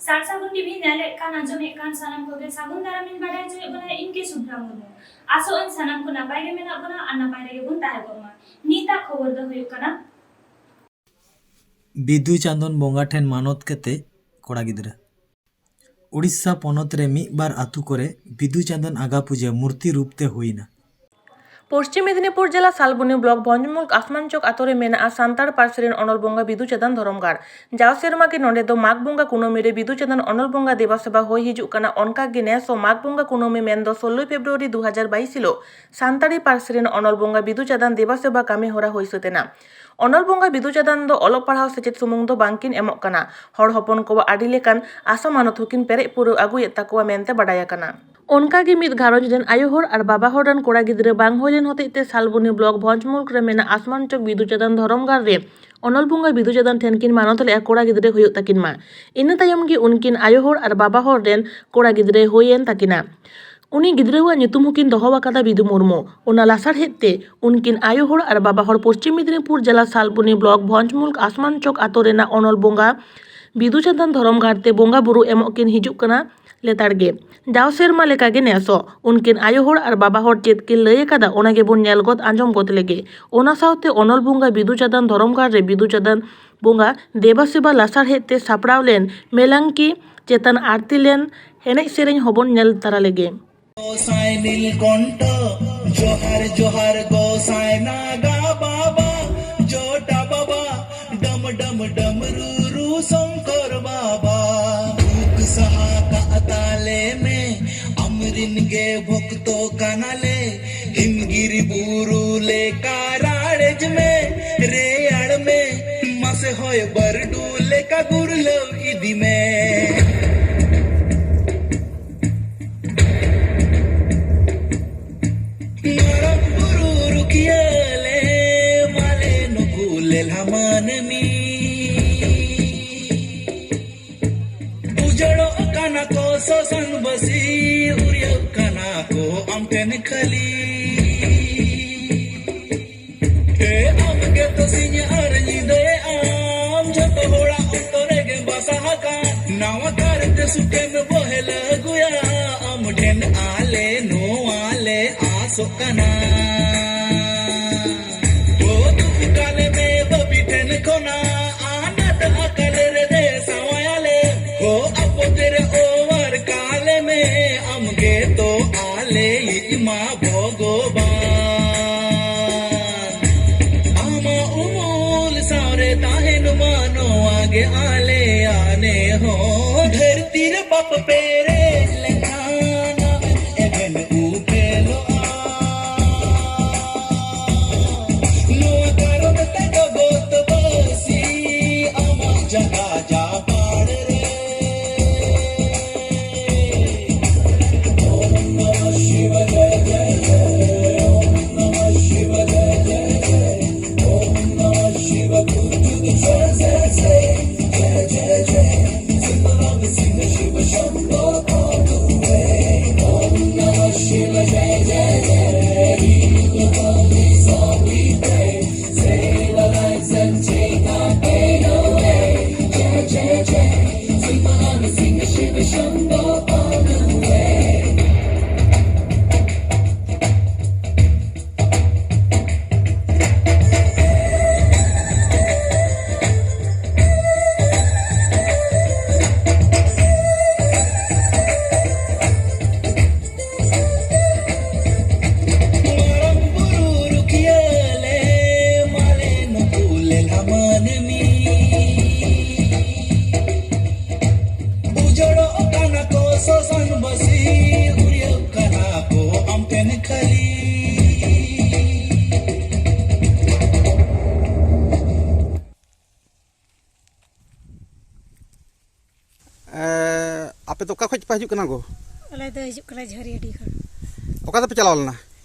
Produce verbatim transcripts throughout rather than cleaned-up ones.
ᱥᱟᱨ ᱥᱟᱹᱜᱩᱱ ᱴᱤᱵᱷᱤ ᱧᱮᱞᱮᱫ ᱠᱟᱱ, ᱟᱸᱡᱚᱢᱮᱫ ᱠᱟᱱ ᱥᱟᱱᱟᱢ ᱠᱚᱜᱮ ᱥᱟᱹᱜᱩᱱ ᱫᱟᱨᱟᱢᱤᱧ ᱵᱟᱰᱟᱭ ᱦᱚᱪᱚᱭᱮᱫ ᱵᱚᱱᱟ, ᱤᱧ ᱜᱮ ᱥᱩᱵᱷᱨᱟ ᱢᱩᱨᱢᱩ᱾ ᱟᱥᱚᱜ ᱟᱹᱧ ᱥᱟᱱᱟᱢ ᱠᱚ ᱱᱟᱯᱟᱭ ᱜᱮ ᱢᱮᱱᱟᱜ ᱵᱚᱱᱟ ᱟᱨ ᱱᱟᱯᱟᱭ ᱨᱮᱜᱮ ᱵᱚᱱ ᱛᱟᱦᱮᱸ ᱠᱚᱜ ᱢᱟ᱾ ᱱᱤᱛᱟᱜ ᱠᱷᱚᱵᱚᱨ ᱫᱚ ᱦᱩᱭᱩᱜ ᱠᱟᱱᱟ, ᱵᱤᱫᱩ ᱪᱟᱸᱫᱚᱱ ᱵᱚᱸᱜᱟ ᱴᱷᱮᱱ ᱢᱟᱱᱚᱛ ᱠᱟᱛᱮ ᱠᱚᱲᱟ ᱜᱤᱫᱽᱨᱟᱹ᱾ ᱩᱲᱤᱥᱥᱟ ᱯᱚᱱᱚᱛ ᱨᱮ ᱢᱤᱫ ᱵᱟᱨ ᱟᱹᱛᱩ ᱠᱚᱨᱮ ᱵᱤᱫᱩ ᱪᱟᱸᱫᱚᱱ ᱟᱜᱟ ᱯᱩᱡᱟᱹ ᱢᱩᱨᱛᱤ ᱨᱩᱯ ᱛᱮ ᱦᱩᱭᱱᱟ᱾ ᱯᱚᱥᱪᱤᱢ ᱢᱮᱫᱤᱱᱤᱯᱩᱨ ᱡᱮᱞᱟ ᱥᱟᱞᱵᱚᱱᱤ ᱵᱞᱚᱠ ᱵᱷᱚᱸᱡᱽᱢᱩᱞᱠ ᱟᱥᱢᱟᱱ ᱪᱚᱠ ᱟᱛᱳ ᱨᱮ ᱢᱮᱱᱟᱜᱼᱟ ᱥᱟᱱᱛᱟᱲ ᱯᱟᱹᱨᱥᱤ ᱨᱮᱱ ᱚᱱᱚᱞ ᱵᱚᱸᱜᱟ ᱵᱤᱫᱩ ᱪᱟᱸᱫᱟᱱ ᱫᱷᱚᱨᱚᱢ ᱜᱟᱲ᱾ ᱡᱟᱣ ᱥᱮᱨᱢᱟ ᱜᱮ ᱱᱚᱸᱰᱮ ᱫᱚ ᱢᱟᱜᱽ ᱵᱚᱸᱜᱟ ᱠᱩᱱᱟᱹᱢᱤ ᱨᱮ ᱵᱤᱫᱩ ᱪᱟᱸᱫᱟᱱ ᱚᱱᱚᱞ ᱵᱚᱸᱜᱟ ᱫᱮᱵᱟ ᱥᱮᱵᱟ ᱦᱩᱭ ᱦᱤᱡᱩᱜ ᱠᱟᱱᱟ᱾ ᱚᱱᱠᱟ ᱜᱮ ᱱᱮᱥ ᱦᱚᱸ ᱢᱟᱜᱽ ᱵᱚᱸᱜᱟ ᱠᱩᱱᱟᱹᱢᱤ ᱢᱮᱱᱫᱚ ᱥᱳᱞᱞᱳᱭ ᱯᱷᱮᱵᱽᱨᱩᱣᱟᱨᱤ ᱫᱩ ᱦᱟᱡᱟᱨ ᱵᱟᱭᱤᱥ ᱦᱤᱞᱳᱜ ᱥᱟᱱᱛᱟᱲᱤ ᱯᱟᱹᱨᱥᱤ ᱨᱮᱱ ᱚᱱᱚᱞ ᱵᱚᱸᱜᱟ ᱵᱤᱫᱩ ᱪᱟᱸᱫᱟᱱ ᱫᱮᱵᱟ ᱥᱮᱵᱟ ᱠᱟᱹᱢᱤ ᱦᱚᱨᱟ ᱦᱩᱭ ᱥᱟᱹᱛ ᱮᱱᱟ᱾ ᱚᱱᱚᱞ ᱵᱚᱸᱜᱟ ᱵᱤᱫᱩ ᱪᱟᱸᱫᱟᱱ ᱫᱚ ᱚᱞᱚᱜ ᱯᱟᱲᱦᱟᱣ ᱥᱮᱪᱮᱫ ᱥᱩᱢᱩᱝ ᱫᱚ ᱵᱟᱝᱠᱤᱱ ᱮᱢᱚᱜ ᱠᱟᱱᱟ, ᱦᱚᱲ ᱦᱚᱯᱚᱱ ᱠᱚᱣᱟᱜ ᱟᱹᱰᱤ ᱞᱮᱠᱟᱱ ᱟᱥᱟ ᱢᱟᱱᱚᱛ ᱦᱚᱸᱠᱤᱱ ᱯᱮᱨᱮᱡ ᱯᱩᱨᱟᱹᱣ ᱟᱹᱜᱩᱭᱮᱫ ᱛᱟᱠᱚᱣᱟ ᱢᱮᱱᱛᱮ ᱵᱟᱰᱟᱭ ᱟᱠᱟᱱᱟ᱾ ᱚᱱᱠᱟ ᱜᱮ ᱢᱤᱫ ᱜᱷᱟᱨᱚᱸᱡᱽ ᱨᱮᱱ ᱟᱭᱳ ᱦᱚᱲ ᱟᱨ ᱵᱟᱵᱟ ᱦᱚᱲ ᱨᱮᱱ ᱠᱚᱲᱟ ᱜᱤᱫᱽᱨᱟᱹ ᱵᱟᱝ ᱦᱩᱭ ᱞᱮᱱ ᱦᱚᱛᱮᱡ ᱛᱮ ᱥᱟᱞᱵᱚᱱᱤ ᱵᱞᱚᱠ ᱵᱷᱚᱸᱡᱽᱢᱩᱞᱠ ᱨᱮ ᱢᱮᱱᱟᱜ ᱟᱥᱢᱟᱱ ᱪᱚᱠ ᱵᱤᱫᱩ ᱪᱟᱸᱫᱟᱱ ᱫᱷᱚᱨᱚᱢ ᱜᱟᱲ ᱨᱮ ᱚᱱᱚᱞ ᱵᱚᱸᱜᱟ ᱵᱤᱫᱩ ᱪᱟᱸᱫᱟᱱ ᱴᱷᱮᱱ ᱠᱤᱱ ᱢᱟᱱᱚᱛ ᱞᱮᱫᱼᱟ, ᱠᱚᱲᱟ ᱜᱤᱫᱽᱨᱟᱹ ᱦᱩᱭᱩᱜ ᱛᱟᱹᱠᱤᱱ ᱢᱟ᱾ ᱤᱱᱟᱹ ᱛᱟᱭᱚᱢ ᱜᱮ ᱩᱱᱠᱤᱱ ᱟᱭᱳ ᱦᱚᱲ ᱟᱨ ᱵᱟᱵᱟ ᱦᱚᱲ ᱨᱮᱱ ᱠᱚᱲᱟ ᱜᱤᱫᱽᱨᱟᱹᱭ ᱦᱩᱭᱮᱱ ᱛᱟᱹᱠᱤᱱᱟ᱾ ᱩᱱᱤ ᱜᱤᱫᱽᱨᱟᱹᱣᱟᱜ ᱧᱩᱛᱩᱢ ᱦᱚᱸᱠᱤᱱ ᱫᱚᱦᱚ ᱟᱠᱟᱫᱟ ᱵᱤᱫᱩ ᱢᱩᱨᱢᱩ᱾ ᱚᱱᱟ ᱞᱟᱥᱟᱲᱦᱮᱫ ᱛᱮ ᱩᱱᱠᱤᱱ ᱟᱭᱳ ᱦᱚᱲ ᱟᱨ ᱵᱟᱵᱟ ᱦᱚᱲ ᱯᱚᱥᱪᱤᱢ ᱢᱮᱫᱤᱱᱤᱯᱩᱨ ᱡᱮᱞᱟ ᱥᱟᱞᱵᱚᱱᱤ ᱵᱞᱚᱠ ᱵᱷᱚᱸᱡᱽᱢᱩᱞᱠ ᱟᱥᱢᱟᱱ ᱪᱚᱠ ᱟᱛᱳ ᱨᱮᱱᱟᱜ ᱚᱱᱚᱞ ᱵᱚᱸᱜᱟ ᱵᱤᱫᱩ ᱪᱟᱸᱫᱟᱱ ᱫᱷᱚᱨᱚᱢ ᱜᱟᱲ ᱛᱮ ᱵᱚᱸᱜᱟ ᱵᱩᱨᱩ ᱮᱢᱚᱜ ᱠᱤᱱ ᱦᱤᱡᱩᱜ ᱠᱟᱱᱟ ᱞᱮᱛᱟᱲ ᱜᱮ᱾ ᱡᱟᱣ ᱥᱮᱨᱢᱟ ᱞᱮᱠᱟᱜᱮ ᱱᱮᱥ ᱦᱚᱸ ᱩᱱᱠᱤᱱ ᱟᱭᱳ ᱦᱚᱲ ᱟᱨ ᱵᱟᱵᱟ ᱦᱚᱲ ᱪᱮᱫ ᱠᱤᱱ ᱞᱟᱹᱭ ᱟᱠᱟᱫᱟ, ᱚᱱᱟ ᱜᱮᱵᱚᱱ ᱧᱮᱞ ᱜᱚᱫ ᱟᱸᱡᱚᱢ ᱜᱚᱫ ᱞᱮᱜᱮ᱾ ᱚᱱᱟ ᱥᱟᱶᱛᱮ ᱚᱱᱚᱞ ᱵᱚᱸᱜᱟ ᱵᱤᱫᱩ ᱪᱟᱸᱫᱟᱱ ᱫᱷᱚᱨᱚᱢ ᱜᱟᱲ ᱨᱮ ᱵᱤᱫᱩ ᱪᱟᱸᱫᱟᱱ ᱵᱚᱸᱜᱟ ᱫᱮᱵᱟ ᱥᱮᱵᱟ ᱞᱟᱥᱟᱲᱦᱮᱫ ᱛᱮ ᱥᱟᱯᱲᱟᱣ ᱞᱮᱱ ᱢᱮᱞᱟᱝᱠᱤ ᱪᱮᱛᱟᱱ ᱟᱨᱛᱤ ᱞᱮᱱ ᱮᱱᱮᱡ ᱥᱮᱨᱮᱧ ᱦᱚᱸᱵᱚᱱ ᱧᱮᱞ ᱛᱟᱨᱟ ᱞᱮᱜᱮ᱾ ᱜᱚᱸᱥᱟᱭ ᱱᱤᱞᱠᱚᱱᱴᱷᱚ, ᱡᱚᱦᱟᱨ ᱡᱚᱦᱟᱨ ᱜᱚᱸᱥᱟᱭ ᱱᱟᱜᱟ ᱵᱟᱵᱟ, ᱡᱚᱴᱟ ᱵᱟᱵᱟ, ᱰᱟᱢ ᱰᱟᱢ ᱰᱟᱢᱨᱩ ᱨᱩ ᱥᱚᱝᱠᱚᱨ ᱵᱟᱵᱟ᱾ ᱫᱩᱠ ᱥᱟᱦᱟ ᱠᱟᱜ ᱛᱟᱞᱮ ᱢᱮ, ᱟᱢᱨᱤᱱ ᱜᱮ ᱵᱷᱚᱠᱛᱚ ᱠᱟᱱᱟᱞᱮ᱾ ᱦᱤᱢᱜᱤᱨᱤ ᱵᱩᱨᱩ ᱞᱮᱠᱟ ᱨᱟᱲᱮᱡ ᱢᱮ, ᱨᱮᱭᱟᱲ ᱢᱮ, ᱢᱟᱥᱮ ᱦᱚᱭ ᱵᱟᱹᱨᱰᱩ ᱞᱮᱠᱟ ᱜᱩᱨᱞᱟᱹᱣ ᱤᱫᱤ ᱢᱮ᱾ ᱢᱟᱨᱟᱝ ᱵᱩᱨᱩ ᱨᱩᱠᱷᱤᱭᱟᱹ ᱞᱮ ᱢᱟᱞᱮ ᱱᱩᱠᱩ ᱞᱮᱞᱦᱟ ᱢᱟᱹᱱᱢᱤ᱾ ᱩᱡᱟᱹᱲᱚᱜ ᱠᱟᱱᱟ ᱠᱚ ᱥᱚᱥᱟᱱ ᱵᱟᱹᱥᱤ, ᱩᱨᱤᱭᱟᱹᱜ ᱠᱟᱱᱟ ᱠᱚ ᱟᱢ ᱴᱷᱮᱱ ᱠᱷᱟᱹᱞᱤ᱾ ᱮ ᱟᱢ ᱜᱮᱛᱚ ᱥᱤᱧ ᱟᱨ ᱧᱤᱫᱟᱹ ᱟᱢ, ᱡᱚᱛᱚ ᱦᱚᱲᱟᱜ ᱚᱱᱛᱚᱨ ᱨᱮᱜᱮ ᱵᱟᱥᱟ ᱟᱠᱟᱱ ᱱᱟᱣᱟ ᱥᱩᱠᱮᱢ ᱵᱚᱦᱮᱞ ᱟᱹᱜᱩᱭᱟ ᱟᱢ ᱴᱷᱮᱱ ᱟᱞᱮ ᱱᱚᱣᱟ ᱞᱮ ᱟᱥᱚᱜ ᱠᱟᱱᱟ᱾ ᱦᱳ ᱫᱩᱠ ᱠᱟᱞᱮ ᱢᱮ ᱵᱟᱹᱵᱤ ᱴᱷᱮᱱ ᱠᱷᱚᱱᱟᱜ ᱟᱱᱟᱴ ᱟᱠᱟᱞ ᱨᱮᱞᱮ ᱥᱟᱶᱟᱭᱟᱞᱮ᱾ ᱦᱳ ᱟᱯᱚᱫ ᱨᱮ ᱚᱣᱟᱨ ᱠᱟᱞᱮ ᱢᱮ ᱟᱢ ᱜᱮ ᱛᱚ ᱟᱞᱮᱭᱤᱡ ᱢᱟ ᱵᱷᱚᱜᱚᱵᱟᱱ᱾ ᱟᱢᱟᱜ ᱩᱢᱩᱞ ᱥᱟᱶᱨᱮ ᱛᱟᱦᱮᱱ ᱢᱟ ᱱᱚᱣᱟ ᱜᱮ ᱟᱞᱮᱭᱟᱜ ᱱᱮᱦᱚᱨ᱾ ᱫᱷᱟᱹᱨᱛᱤ ᱨᱮ ᱯᱟᱯ ᱯᱮᱨᱮᱡ ᱞᱮᱠᱷᱟᱱ ᱮᱵᱷᱮᱱ ᱩᱯᱮᱞᱚᱜᱼᱟ᱾ ᱱᱚᱣᱟ ᱠᱟᱨᱚᱱ ᱛᱮ ᱡᱚᱜᱚᱛ ᱵᱟᱹᱥᱤ ᱟᱢᱟᱜ ᱡᱟᱸᱜᱟ ᱡᱟᱯᱟᱲ ᱨᱮ᱾ ᱢᱟᱨᱟᱝ ᱵᱩᱨᱩ ᱨᱩᱠᱷᱤᱭᱟᱹ ᱞᱮ ᱢᱟᱞᱮ ᱱᱩᱠᱩ ᱞᱮᱞᱦᱟ ᱢᱟᱹᱱᱢᱤ᱾ ᱩᱡᱟᱹᱲᱚᱜ ᱠᱟᱱᱟ ᱠᱚ ᱥᱚᱥᱟᱱ ᱵᱟᱹᱥᱤ, ᱩᱭᱟᱹᱜ ᱠᱟᱱᱟ ᱠᱚ ᱟᱢ ᱴᱷᱮᱱ ᱠᱷᱟᱹᱞᱤ᱾ ᱮᱸ, ᱟᱯᱮ ᱫᱚ ᱚᱠᱟ ᱠᱷᱚᱡ ᱯᱮ ᱦᱤᱡᱩᱜ ᱠᱟᱱᱟ ᱜᱚ? ᱟᱞᱮ ᱫᱚ ᱦᱤᱡᱩᱜ ᱠᱟᱱᱟ ᱡᱷᱟᱹᱨᱤᱭᱟᱹᱰᱤ ᱠᱷᱚᱱ᱾ ᱚᱠᱟ ᱫᱚᱯᱮ ᱪᱟᱞᱟᱣ ᱞᱮᱱᱟ?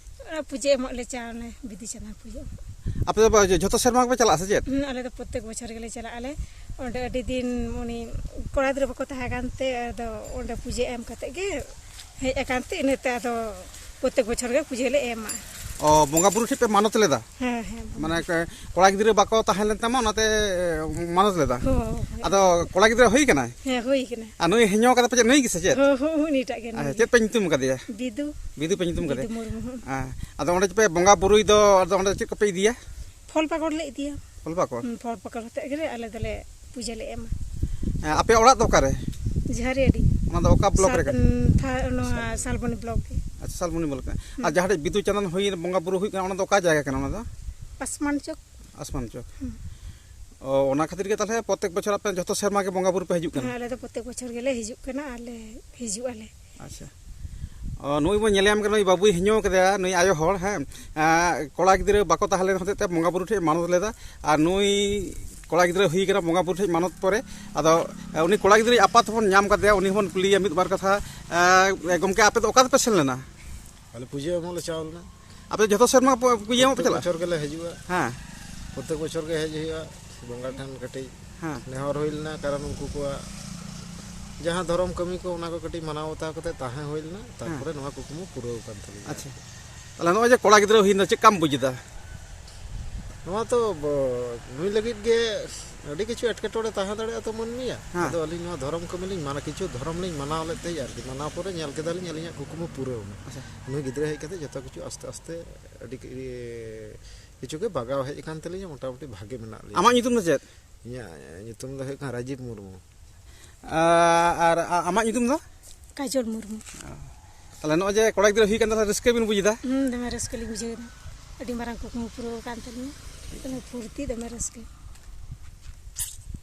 ᱚᱱᱟ ᱯᱩᱡᱟᱹ ᱮᱢᱚᱜ ᱞᱮ ᱪᱟᱞᱟᱣ ᱞᱮᱱᱟ, ᱵᱤᱫᱩ ᱪᱟᱸᱫᱟᱱ ᱯᱩᱡᱟᱹ ᱮᱢᱚᱜ᱾ ᱟᱯᱮ ᱫᱚ ᱡᱷᱚᱛᱚ ᱥᱮᱨᱢᱟ ᱜᱮᱯᱮ ᱪᱟᱞᱟᱜᱼᱟ ᱥᱮ ᱪᱮᱫ? ᱦᱩᱸ, ᱟᱞᱮ ᱫᱚ ᱯᱨᱚᱛᱮᱠ ᱵᱚᱪᱷᱚᱨ ᱜᱮᱞᱮ ᱪᱟᱞᱟᱜ ᱟᱞᱮ᱾ ᱚᱸᱰᱮ ᱟᱹᱰᱤ ᱫᱤᱱ ᱩᱱᱤ ᱠᱚᱲᱟ ᱜᱤᱫᱽᱨᱟᱹ ᱵᱟᱠᱚ ᱛᱟᱦᱮᱸ ᱠᱟᱱᱛᱮ, ᱟᱫᱚ ᱚᱸᱰᱮ ᱯᱩᱡᱟᱹ ᱮᱢ ᱠᱟᱛᱮ ᱜᱮ ᱦᱮᱡ ᱟᱠᱟᱱ ᱛᱮ, ᱤᱱᱟᱹᱛᱮ ᱟᱫᱚ ᱯᱨᱚᱛᱮᱠ ᱵᱚᱪᱷᱚᱨ ᱜᱮ ᱯᱩᱡᱟᱹ ᱞᱮ ᱮᱢᱟ᱾ ᱚ, ᱵᱚᱸᱜᱟ ᱵᱩᱨᱩ ᱴᱷᱮᱡ ᱯᱮ ᱢᱟᱱᱚᱛ ᱞᱮᱫᱟ? ᱦᱮᱸ, ᱦᱮᱸ᱾ ᱢᱟᱱᱮ ᱠᱚ-, ᱠᱚᱲᱟ ᱜᱤᱫᱽᱨᱟᱹ ᱵᱟᱠᱚ ᱛᱟᱦᱮᱸ ᱞᱮᱱ ᱛᱟᱢᱟ, ᱚᱱᱟᱛᱮ ᱢᱟᱱᱚᱛ ᱞᱮᱫᱟ? ᱦᱳᱭ, ᱦᱳᱭ᱾ ᱟᱫᱚ ᱠᱚᱲᱟ ᱜᱤᱫᱽᱨᱟᱹ ᱦᱩᱭ ᱠᱟᱱᱟᱭ? ᱦᱮᱸ, ᱦᱩᱭ ᱠᱟᱱᱟ᱾ ᱟᱨ ᱱᱩᱭ ᱦᱮᱧᱚ ᱠᱟᱫᱟ ᱯᱟᱪᱮᱫ ᱱᱩᱭ ᱜᱮᱥᱮ ᱪᱮᱫ? ᱦᱳᱭ, ᱦᱳᱭ, ᱩᱱᱤᱴᱟᱜ ᱜᱮ, ᱱᱩᱭ ᱟᱪᱪᱷᱟ, ᱜᱮ᱾ ᱪᱮᱫ ᱯᱮ ᱧᱩᱛᱩᱢ ᱠᱟᱫᱮᱭᱟ? ᱵᱤᱫᱩ᱾ ᱵᱤᱫᱩ ᱯᱮ ᱧᱩᱛᱩᱢ ᱠᱟᱫᱮᱭᱟ? ᱵᱤᱫᱩ ᱢᱩᱨᱢᱩ, ᱦᱮᱸ᱾ ᱦᱮᱸ᱾ ᱟᱫᱚ ᱚᱸᱰᱮ ᱯᱮ ᱵᱚᱸᱜᱟ ᱵᱩᱨᱩᱭ ᱫᱚ, ᱟᱫᱚ ᱚᱸᱰᱮ ᱪᱮᱫ ᱠᱚᱯᱮ ᱤᱫᱤᱭᱟ? ᱯᱷᱚᱞ ᱯᱟᱠᱚᱲ ᱞᱮ ᱤᱫᱤᱭᱟ᱾ ᱯᱷᱚᱞ ᱯᱟᱠᱚᱲ? ᱦᱩᱸ, ᱯᱷᱚᱞ ᱯᱟᱠᱚᱲ ᱦᱚᱛᱮᱫ ᱜᱮᱞᱮ, ᱟᱞᱮ ᱫᱚᱞᱮ ᱯᱩᱡᱟᱹ ᱞᱮ ᱮᱢᱟ᱾ ᱦᱮᱸ, ᱟᱯᱮᱭᱟᱜ ᱚᱲᱟᱜ ᱫᱚ ᱚᱠᱟᱨᱮ? ᱡᱷᱟᱹᱨᱤᱭᱟᱹᱰᱤ᱾ ᱚᱱᱟ ᱫᱚ ᱚᱠᱟ ᱵᱞᱚᱠ ᱨᱮ ᱥᱟᱞ-, ᱠᱟᱱᱟ? ᱩᱸ, ᱛᱷᱟ-, ᱱᱚᱣᱟ ᱥᱟᱞᱵᱚᱱᱤ᱾ ᱥᱟᱞᱵᱚᱱᱤ ᱵᱞᱚᱠ ᱜᱮ᱾ ᱟᱪᱪᱷᱟ, ᱥᱟᱞᱵᱚᱱᱤ ᱵᱞᱚᱠ ᱨᱮ᱾ ᱦᱩᱸ᱾ ᱟᱨ ᱡᱟᱦᱟᱸ ᱴᱷᱮᱡ ᱵᱤᱫᱩ ᱪᱟᱸᱫᱟᱱ ᱦᱩᱭ ᱵᱚᱸᱜᱟ ᱵᱩᱨᱩ ᱦᱩᱭᱩᱜ ᱠᱟᱱᱟ, ᱚᱱᱟ ᱫᱚ ᱚᱠᱟ ᱡᱟᱭᱜᱟ ᱠᱟᱱᱟ ᱚᱱᱟ ᱫᱚ? ᱟᱥᱢᱟᱱ ᱪᱚᱠ᱾ ᱟᱥᱢᱟᱱ ᱪᱚᱠ᱾ ᱦᱩᱸ᱾ ᱚ, ᱚᱱᱟ ᱠᱷᱟᱹᱛᱤᱨ ᱜᱮ ᱛᱟᱦᱞᱮ ᱯᱨᱚᱛᱮᱠ ᱵᱚᱪᱷᱚᱨ ᱟᱯᱮ ᱡᱚᱛᱚ ᱥᱮᱨᱢᱟ ᱜᱮ ᱵᱚᱸᱜᱟ ᱵᱩᱨᱩ ᱯᱮ ᱦᱤᱡᱩᱜ ᱠᱟᱱᱟ? ᱦᱮᱸ, ᱟᱞᱮ ᱫᱚ ᱯᱨᱚᱛᱮᱠ ᱵᱚᱪᱷᱚᱨ ᱜᱮᱞᱮ ᱦᱤᱡᱩᱜ ᱠᱟᱱᱟ ᱟᱨ ᱞᱮ ᱦᱤᱡᱩᱜ ᱟᱞᱮ᱾ ᱟᱪᱪᱷᱟ᱾ ᱚ, ᱱᱩᱭ ᱵᱚᱱ ᱧᱮᱞ ᱧᱟᱢ ᱠᱟᱱᱟ, ᱱᱩᱭ ᱵᱟᱹᱵᱩᱭ ᱦᱮᱧᱚ ᱠᱟᱫᱮᱭᱟ, ᱱᱩᱭ ᱟᱭᱳ ᱦᱚᱲ, ᱦᱮᱸ᱾ ᱮᱸ, ᱠᱚᱲᱟ ᱜᱤᱫᱽᱨᱟᱹ ᱵᱟᱠᱚ ᱛᱟᱦᱮᱸ ᱞᱮᱱ ᱦᱚᱛᱮᱡ ᱛᱮ ᱵᱚᱸᱜᱟ ᱵᱩᱨᱩ ᱴᱷᱮᱡ ᱢᱟᱱᱚᱛ ᱞᱮᱫᱟ᱾ ᱟᱨ ᱱᱩᱭ ᱠᱚᱲᱟ ᱜᱤᱫᱽᱨᱟᱹ ᱦᱩᱭ ᱠᱟᱱᱟ ᱵᱚᱸᱜᱟ ᱵᱩᱨᱩ ᱴᱷᱮᱡ ᱢᱟᱱᱚᱛ ᱯᱚᱨᱮ᱾ ᱟᱫᱚ, ᱮ, ᱩᱱᱤ ᱠᱚᱲᱟ ᱜᱤᱫᱽᱨᱟᱹ ᱟᱯᱟᱛ ᱵᱚᱱ ᱧᱟᱢ ᱠᱟᱫᱮᱭᱟ, ᱩᱱᱤ ᱦᱚᱸᱵᱚᱱ ᱠᱩᱞᱤᱭᱮᱭᱟ ᱢᱤᱫ ᱵᱟᱨ ᱠᱟᱛᱷᱟ᱾ ᱮ, ᱜᱚᱢᱠᱮ, ᱟᱯᱮ ᱫᱚ ᱚᱠᱟ ᱛᱮᱯᱮ ᱥᱮᱱ ᱞᱮᱱᱟ? ᱟᱞᱮ ᱯᱩᱡᱟᱹ ᱮᱢᱚᱜ ᱞᱮ ᱪᱟᱞᱟᱣ ᱞᱮᱱᱟ᱾ ᱟᱯᱮ ᱡᱚᱛᱚ ᱥᱮᱨᱢᱟ ᱯᱩ-, ᱯᱩᱡᱟᱹ ᱮᱢᱚᱜ ᱯᱮ ᱯᱨᱚᱛᱮᱠ ᱪᱟᱞᱟᱜᱼᱟ? ᱵᱚᱪᱷᱚᱨ ᱜᱮᱞᱮ ᱦᱤᱡᱩᱜᱼᱟ᱾ ᱦᱮᱸ᱾ ᱯᱨᱚᱛᱮᱠ ᱵᱚᱪᱷᱚᱨ ᱜᱮ ᱦᱮᱡ ᱦᱩᱭᱩᱜᱼᱟ᱾ ᱵᱚᱸᱜᱟ ᱴᱷᱮᱱ ᱠᱟᱹᱴᱤᱡ ᱦᱮᱸ᱾ ᱱᱮᱦᱚᱨ ᱦᱩᱭ ᱞᱮᱱᱟ, ᱠᱟᱨᱚᱱ ᱩᱱᱠᱩ ᱠᱚᱣᱟᱜ ᱡᱟᱦᱟᱸ ᱫᱷᱚᱨᱚᱢ ᱠᱟᱹᱢᱤ ᱠᱚ, ᱚᱱᱟ ᱠᱚ ᱠᱟᱹᱴᱤᱡ ᱢᱟᱱᱟᱣ ᱵᱟᱛᱟᱣ ᱠᱟᱛᱮ ᱛᱟᱦᱮᱸ ᱦᱩᱭ ᱞᱮᱱᱟ᱾ ᱦᱮᱸ᱾ ᱛᱟᱨᱯᱚᱨᱮ ᱱᱚᱣᱟ ᱠᱩᱠᱢᱩ ᱯᱩᱨᱟᱹᱣ ᱠᱟᱱ ᱛᱟᱹᱞᱤᱧᱟ᱾ ᱟᱪᱪᱷᱟ᱾ ᱛᱟᱦᱞᱮ ᱱᱚᱜᱼᱚᱭ ᱡᱮ ᱠᱚᱲᱟ ᱜᱤᱫᱽᱨᱟᱹ ᱦᱩᱭᱱᱟ, ᱪᱮᱫ ᱞᱮᱠᱟᱢ ᱵᱩᱡ ᱮᱫᱟ? ᱱᱚᱣᱟ ᱛᱚ ᱵᱚ-, ᱱᱩᱭ ᱞᱟᱹᱜᱤᱫ ᱜᱮ ᱟᱹᱰᱤ ᱠᱤᱪᱷᱩ ᱮᱴᱠᱮᱴᱚᱬᱮ ᱛᱟᱦᱮᱸ ᱫᱟᱲᱮᱭᱟᱜᱼᱟ ᱛᱚ ᱢᱟᱹᱱᱢᱤᱭᱟᱜ᱾ ᱦᱮᱸ᱾ ᱟᱫᱚ ᱟᱹᱞᱤᱧ ᱱᱚᱣᱟ ᱫᱷᱚᱨᱚᱢ ᱠᱟᱹᱢᱤ ᱞᱤᱧ ᱢᱟᱱᱟ-, ᱠᱤᱪᱷᱩ ᱫᱷᱚᱨᱚᱢ ᱞᱤᱧ ᱢᱟᱱᱟᱣ ᱞᱮᱫ ᱛᱮ ᱟᱨᱠᱤ, ᱢᱟᱱᱟᱣ ᱯᱚᱨᱮ ᱧᱮᱞ ᱠᱮᱫᱟᱞᱤᱧ ᱟᱹᱞᱤᱧᱟᱜ ᱠᱩᱠᱢᱩ ᱯᱩᱨᱟᱹᱣ ᱮᱱᱟ᱾ ᱟᱪᱪᱷᱟ᱾ ᱱᱩᱭ ᱜᱤᱫᱽᱨᱟᱹ ᱦᱮᱡ ᱠᱟᱛᱮ ᱡᱚᱛᱚ ᱠᱤᱪᱷᱩ ᱟᱥᱛᱮ ᱟᱥᱛᱮ ᱟᱹᱰᱤ ᱠᱤ-, ᱠᱤᱪᱷᱩ ᱜᱮ ᱵᱟᱜᱟᱣ ᱦᱮᱡ ᱟᱠᱟᱱ ᱛᱟᱹᱞᱤᱧᱟ, ᱢᱚᱴᱟᱢᱩᱴᱤ ᱵᱷᱟᱜᱮ ᱢᱮᱱᱟᱜ ᱞᱤᱧᱟ᱾ ᱟᱢᱟᱜ ᱧᱩᱛᱩᱢ ᱫᱚ ᱪᱮᱫ? ᱤᱧᱟᱹᱜ ᱧᱩᱛᱩᱢ ᱫᱚ ᱦᱩᱭᱩᱜ ᱠᱟᱱᱟ ᱨᱟᱡᱤᱵᱽ ᱢᱩᱨᱢᱩ᱾ ᱟ-, ᱟᱨ ᱟ-, ᱟᱢᱟᱜ ᱧᱩᱛᱩᱢ ᱫᱚ? ᱠᱟᱡᱚᱞ ᱢᱩᱨᱢᱩ᱾ ᱚ᱾ ᱛᱟᱦᱞᱮ ᱱᱚᱜᱼᱚᱭ ᱡᱮ ᱠᱚᱲᱟ ᱜᱤᱫᱽᱨᱟᱹ ᱦᱩᱭ ᱠᱟᱱ ᱛᱟᱦᱞᱮ ᱨᱟᱹᱥᱠᱟᱹ ᱵᱤᱱ ᱵᱩᱡ ᱮᱫᱟ? ᱦᱩᱸ, ᱫᱚᱢᱮ ᱨᱟᱹᱥᱠᱟᱹ ᱞᱤᱧ ᱵᱩᱡᱷᱟᱹᱣ ᱮᱫᱟ᱾ ᱟᱹᱰᱤ ᱢᱟᱨᱟᱝ ᱠᱩᱠᱢᱩ ᱯᱩᱨᱟᱹᱣ ᱟᱠᱟᱱ ᱛᱟᱹᱞᱤᱧᱟ᱾ ᱫᱚᱢᱮ ᱯᱷᱩᱨᱛᱤ, ᱫᱚᱢᱮ ᱨᱟᱹᱥᱠᱟᱹ᱾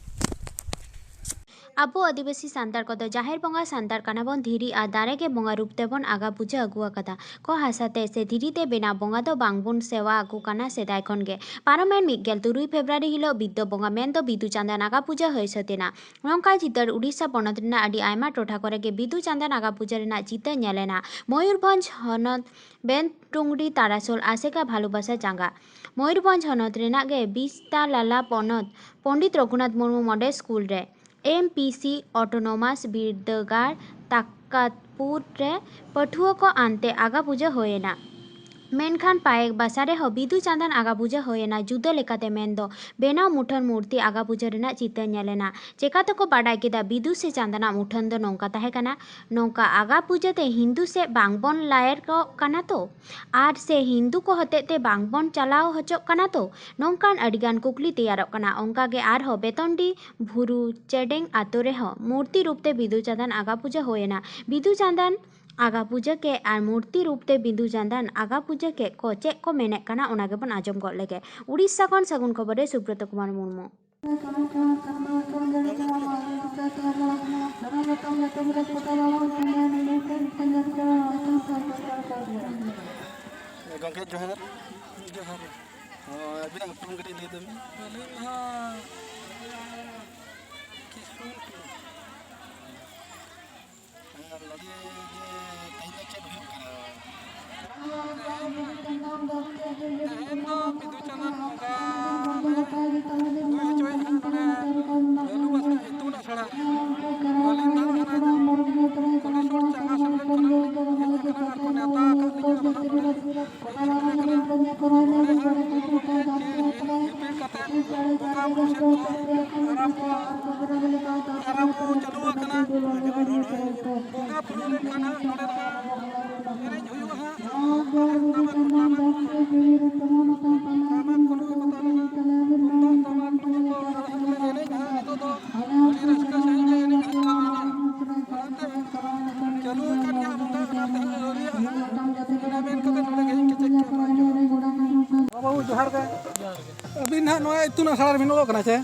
ᱟᱵᱚ ᱟᱹᱫᱤᱵᱟᱹᱥᱤ ᱥᱟᱱᱛᱟᱲ ᱠᱚᱫᱚ ᱡᱟᱦᱮᱨ ᱵᱚᱸᱜᱟ ᱥᱟᱱᱛᱟᱲ ᱠᱟᱱᱟ ᱵᱚᱱ, ᱫᱷᱤᱨᱤ ᱟᱨ ᱫᱟᱨᱮ ᱜᱮ ᱵᱚᱸᱜᱟ ᱨᱩᱯ ᱛᱮᱵᱚᱱ ᱟᱜᱟ ᱯᱩᱡᱟᱹ ᱟᱹᱜᱩ ᱟᱠᱟᱫᱟ᱾ ᱠᱚ ᱦᱟᱥᱟ ᱛᱮ ᱥᱮ ᱫᱷᱤᱨᱤ ᱛᱮ ᱵᱮᱱᱟᱣ ᱵᱚᱸᱜᱟ ᱫᱚ ᱵᱟᱝ ᱵᱚᱱ ᱥᱮᱣᱟ ᱟᱠᱚ ᱠᱟᱱᱟ ᱥᱮᱫᱟᱭ ᱠᱷᱚᱱ ᱜᱮ᱾ ᱯᱟᱨᱚᱢᱮᱱ ᱢᱤᱫ ᱜᱮᱞ ᱛᱩᱨᱩᱭ ᱯᱷᱮᱵᱽᱨᱩᱣᱟᱨᱤ ᱦᱤᱞᱳᱜ ᱵᱤᱫᱽᱫᱟᱹ ᱵᱚᱸᱜᱟ ᱢᱮᱱᱫᱚ ᱵᱤᱫᱩ ᱪᱟᱸᱫᱟᱱ ᱟᱜᱟ ᱯᱩᱡᱟᱹ ᱦᱩᱭ ᱥᱟᱹᱛ ᱮᱱᱟ᱾ ᱱᱚᱝᱠᱟ ᱪᱤᱛᱟᱹᱨ ᱩᱰᱤᱥᱟ ᱯᱚᱱᱚᱛ ᱨᱮᱱᱟᱜ ᱟᱹᱰᱤ ᱟᱭᱢᱟ ᱴᱚᱴᱷᱟ ᱠᱚᱨᱮ ᱜᱮ ᱵᱤᱫᱩ ᱪᱟᱸᱫᱟᱱ ᱟᱜᱟ ᱯᱩᱡᱟᱹ ᱨᱮᱱᱟᱜ ᱪᱤᱛᱟᱹᱨ ᱧᱮᱞ ᱮᱱᱟ᱾ ᱢᱚᱭᱩᱨᱵᱷᱚᱸᱡᱽ ᱦᱚᱱᱚᱛ ᱵᱮᱱᱴᱩᱝᱨᱤ ᱛᱟᱨᱟᱥᱳᱞ ᱟᱥᱮᱠᱟ ᱵᱷᱟᱞᱩᱵᱟᱥᱟ ᱪᱟᱸᱜᱟ᱾ ᱢᱚᱭᱩᱨᱵᱷᱚᱸᱡᱽ ᱦᱚᱱᱚᱛ ᱨᱮᱱᱟᱜ ᱜᱮ ᱵᱤᱥᱛᱟᱞᱟᱞᱟ ᱯᱚᱱᱚᱛ ᱯᱚᱱᱰᱤᱛ ᱨᱚᱜᱷᱩᱱᱟᱛᱷ ᱢᱩᱨᱢᱩ ᱢᱚᱰᱮᱞ ᱥᱠᱩᱞ ᱨᱮ ᱮᱢ ᱯᱤ ᱥᱤ ᱚᱴᱳᱱᱚᱢᱟᱥ ᱵᱤᱨᱫᱟᱹᱜᱟᱲ ᱛᱟᱠᱟᱛᱯᱩᱨ ᱨᱮ ᱯᱟᱹᱴᱷᱩᱣᱟᱹ ᱠᱚ ᱟᱱᱛᱮ ᱟᱜᱟ ᱯᱩᱡᱟᱹ ᱦᱩᱭ ᱮᱱᱟ᱾ ᱢᱮᱱᱠᱷᱟᱱ ᱯᱟᱭᱮᱠ ᱵᱟᱥᱟ ᱨᱮᱦᱚᱸ ᱵᱤᱫᱩ ᱪᱟᱸᱫᱟᱱ ᱟᱜᱟ ᱯᱩᱡᱟᱹ ᱦᱩᱭᱮᱱᱟ᱾ ᱡᱩᱫᱟᱹ ᱞᱮᱠᱟᱛᱮ ᱢᱮᱱ ᱫᱚ ᱵᱮᱱᱟᱣ ᱢᱩᱴᱷᱟᱹᱱ ᱢᱩᱨᱛᱤ ᱟᱜᱟ ᱯᱩᱡᱟᱹ ᱨᱮᱱᱟᱜ ᱪᱤᱛᱟᱹᱨ ᱧᱮᱞᱮᱱᱟ᱾ ᱪᱮᱠᱟ ᱛᱮᱠᱚ ᱵᱟᱰᱟᱭ ᱠᱮᱫᱟ ᱵᱤᱫᱩ ᱥᱮ ᱪᱟᱸᱫᱟᱱᱟᱜ ᱢᱩᱴᱷᱟᱹᱱ ᱫᱚ ᱱᱚᱝᱠᱟ ᱛᱟᱦᱮᱸ ᱠᱟᱱᱟ? ᱱᱚᱝᱠᱟ ᱟᱜᱟ ᱯᱩᱡᱟᱹ ᱛᱮ ᱦᱤᱱᱫᱩ ᱥᱮ ᱵᱟᱝ ᱵᱚᱱ ᱞᱟᱭᱮᱨ ᱠᱚᱜ ᱠᱟᱱᱟ ᱛᱚ? ᱟᱨ ᱥᱮ ᱦᱤᱱᱫᱩ ᱠᱚ ᱦᱚᱛᱮᱡ ᱛᱮ ᱵᱟᱝ ᱵᱚᱱ ᱪᱟᱞᱟᱣ ᱦᱚᱪᱚᱜ ᱠᱟᱱᱟ ᱛᱚ? ᱱᱚᱝᱠᱟᱱ ᱟᱹᱰᱤ ᱜᱟᱱ ᱠᱩᱠᱞᱤ ᱛᱮᱭᱟᱨᱚᱜ ᱠᱟᱱᱟ᱾ ᱚᱱᱠᱟ ᱜᱮ ᱟᱨᱦᱚᱸ ᱵᱮᱛᱚᱱᱰᱤ ᱵᱷᱩᱨᱩ ᱪᱮᱰᱮᱝ ᱟᱛᱳ ᱨᱮᱦᱚᱸ ᱢᱩᱨᱛᱤ ᱨᱩᱯ ᱛᱮ ᱵᱤᱫᱩ ᱪᱟᱸᱫᱟᱱ ᱟᱜᱟ ᱯᱩᱡᱟᱹ ᱦᱩᱭᱮᱱᱟ᱾ ᱵᱤᱫᱩ ᱪᱟᱸᱫᱟᱱ ᱟᱜᱟ ᱯᱩᱡᱟᱹ ᱠᱮᱫ ᱟᱨ ᱢᱩᱨᱛᱤ ᱨᱩᱯ ᱛᱮ ᱵᱤᱫᱩ ᱪᱟᱸᱫᱟᱱ ᱟᱜᱟ ᱯᱩᱡᱟᱹ ᱠᱮᱫ ᱠᱚ ᱪᱮᱫ ᱠᱚ ᱢᱮᱱᱮᱫ ᱠᱟᱱᱟ, ᱚᱱᱟ ᱜᱮᱵᱚᱱ ᱟᱸᱡᱚᱢ ᱜᱚᱫ ᱞᱮᱜᱮ᱾ ᱩᱲᱤᱥᱥᱟ ᱠᱷᱚᱱ ᱥᱟᱹᱜᱩᱱ ᱠᱷᱚᱵᱚᱨ ᱨᱮ ᱥᱩᱵᱨᱚᱛᱚ ᱠᱩᱢᱟᱨ ᱢᱩᱨᱢᱩ᱾ ᱜᱚᱢᱠᱮ ᱡᱚᱦᱟᱨ᱾ ᱡᱚᱦᱟᱨ᱾ ᱦᱚᱸ, ᱟᱹᱵᱤᱱᱟᱜ ᱧᱩᱛᱩᱢ ᱠᱟᱹᱴᱤᱡ ᱞᱟᱹᱭ ᱛᱟᱵᱤᱱ᱾ ᱟᱹᱞᱤᱧ ᱦᱟᱸᱜ ᱠᱤᱥᱠᱩ ᱴᱩᱰᱩ᱾ ᱦᱮᱸ, ᱱᱚᱰᱮ ᱡᱮ ᱛᱮᱦᱮᱧ ᱫᱚ ᱪᱮᱫ ᱦᱩᱭᱩᱜ ᱠᱟᱱᱟ? ᱛᱮᱦᱮᱧ ᱫᱚ ᱵᱤᱫᱩ ᱪᱟᱸᱫᱟᱱ ᱵᱚᱸᱜᱟ ᱞᱮ ᱦᱩᱭ ᱦᱚᱪᱚᱭᱮᱫᱼᱟ ᱱᱚᱰᱮ ᱵᱷᱟᱹᱞᱩ ᱵᱟᱥᱟ ᱤᱛᱩᱱ ᱟᱥᱲᱟ ᱨᱮ᱾ ᱟᱹᱞᱤᱧ ᱫᱚ ᱦᱟᱸᱜ ᱚᱱᱟ ᱠᱚᱞᱮᱡᱽ ᱨᱳᱰ ᱪᱟᱸᱜᱟ ᱥᱮᱢᱞᱮᱫ ᱠᱷᱚᱱᱟᱜ ᱞᱤᱧ ᱦᱮᱡ ᱟᱠᱟᱱᱟ ᱟᱨ ᱠᱚ ᱱᱮᱣᱛᱟ ᱟᱠᱟᱫ ᱞᱤᱧᱟ ᱵᱟᱝ ᱱᱚᱰᱮ ᱦᱩᱭ ᱦᱚᱪᱚᱭᱮᱫ ᱠᱟᱱᱟ᱾ ᱱᱚᱰᱮ ᱦᱟᱸᱜ ᱩᱱᱠᱩ ᱠᱚᱛᱮ ᱪᱮᱫ ᱦᱤᱯᱤᱲ ᱠᱟᱛᱮ ᱵᱚᱸᱜᱟ ᱵᱩᱨᱩ ᱥᱮᱫ ᱠᱚ ᱟᱨᱟᱢᱵᱚ, ᱟᱨᱟᱢᱵᱚ ᱪᱟᱹᱞᱩ ᱟᱠᱟᱱᱟ᱾ ᱵᱚᱸᱜᱟ ᱵᱩᱨᱩ ᱞᱮᱱᱠᱷᱟᱱ ᱦᱟᱸᱜ ᱱᱚᱰᱮ ᱫᱚ ᱦᱟᱸᱜ ᱮᱱᱮᱡ ᱦᱩᱭᱩᱜᱼᱟ ᱦᱟᱸᱜ᱾ ᱴᱟᱢᱟᱠ ᱠᱚ ᱨᱩ ᱠᱟᱛᱮ ᱦᱟᱸᱜ ᱛᱩᱢᱫᱟᱜ ᱴᱟᱢᱟᱠ ᱠᱚ ᱨᱩ ᱠᱟᱛᱮ ᱞᱮ ᱮᱱᱮᱡ ᱦᱟᱸᱜ᱾ ᱱᱤᱛᱚᱜ ᱫᱚ ᱟᱹᱰᱤ ᱨᱟᱹᱥᱠᱟᱹ ᱥᱟᱺᱦᱤᱡ ᱞᱮ ᱮᱱᱮᱡ ᱦᱟᱸᱜ᱾ ᱚᱱᱟᱛᱮ ᱪᱟᱹᱞᱩ ᱟᱠᱟᱱ ᱜᱮᱭᱟ ᱵᱚᱸᱜᱟ, ᱚᱱᱟᱛᱮ ᱦᱟᱸᱜ ᱟᱹᱣᱨᱤᱭᱟᱜᱼᱟ ᱦᱟᱸᱜ᱾ ᱤᱱᱟᱹ ᱢᱮᱱ ᱠᱟᱛᱮ ᱱᱚᱰᱮ ᱜᱮ ᱤᱧ ᱠᱮᱪᱮᱫ ᱠᱮᱫ ᱠᱚᱣᱟ᱾ ᱵᱟᱵᱟ ᱵᱟᱹᱵᱩ, ᱡᱚᱦᱟᱨ ᱜᱮ᱾ ᱡᱚᱦᱟᱨ ᱜᱮ᱾ ᱟᱹᱵᱤᱱ ᱦᱟᱸᱜ ᱱᱚᱣᱟ ᱤᱛᱩᱱ ᱟᱥᱲᱟ ᱨᱮᱵᱤᱱ ᱚᱞᱚᱜ ᱠᱟᱱᱟ ᱪᱮ?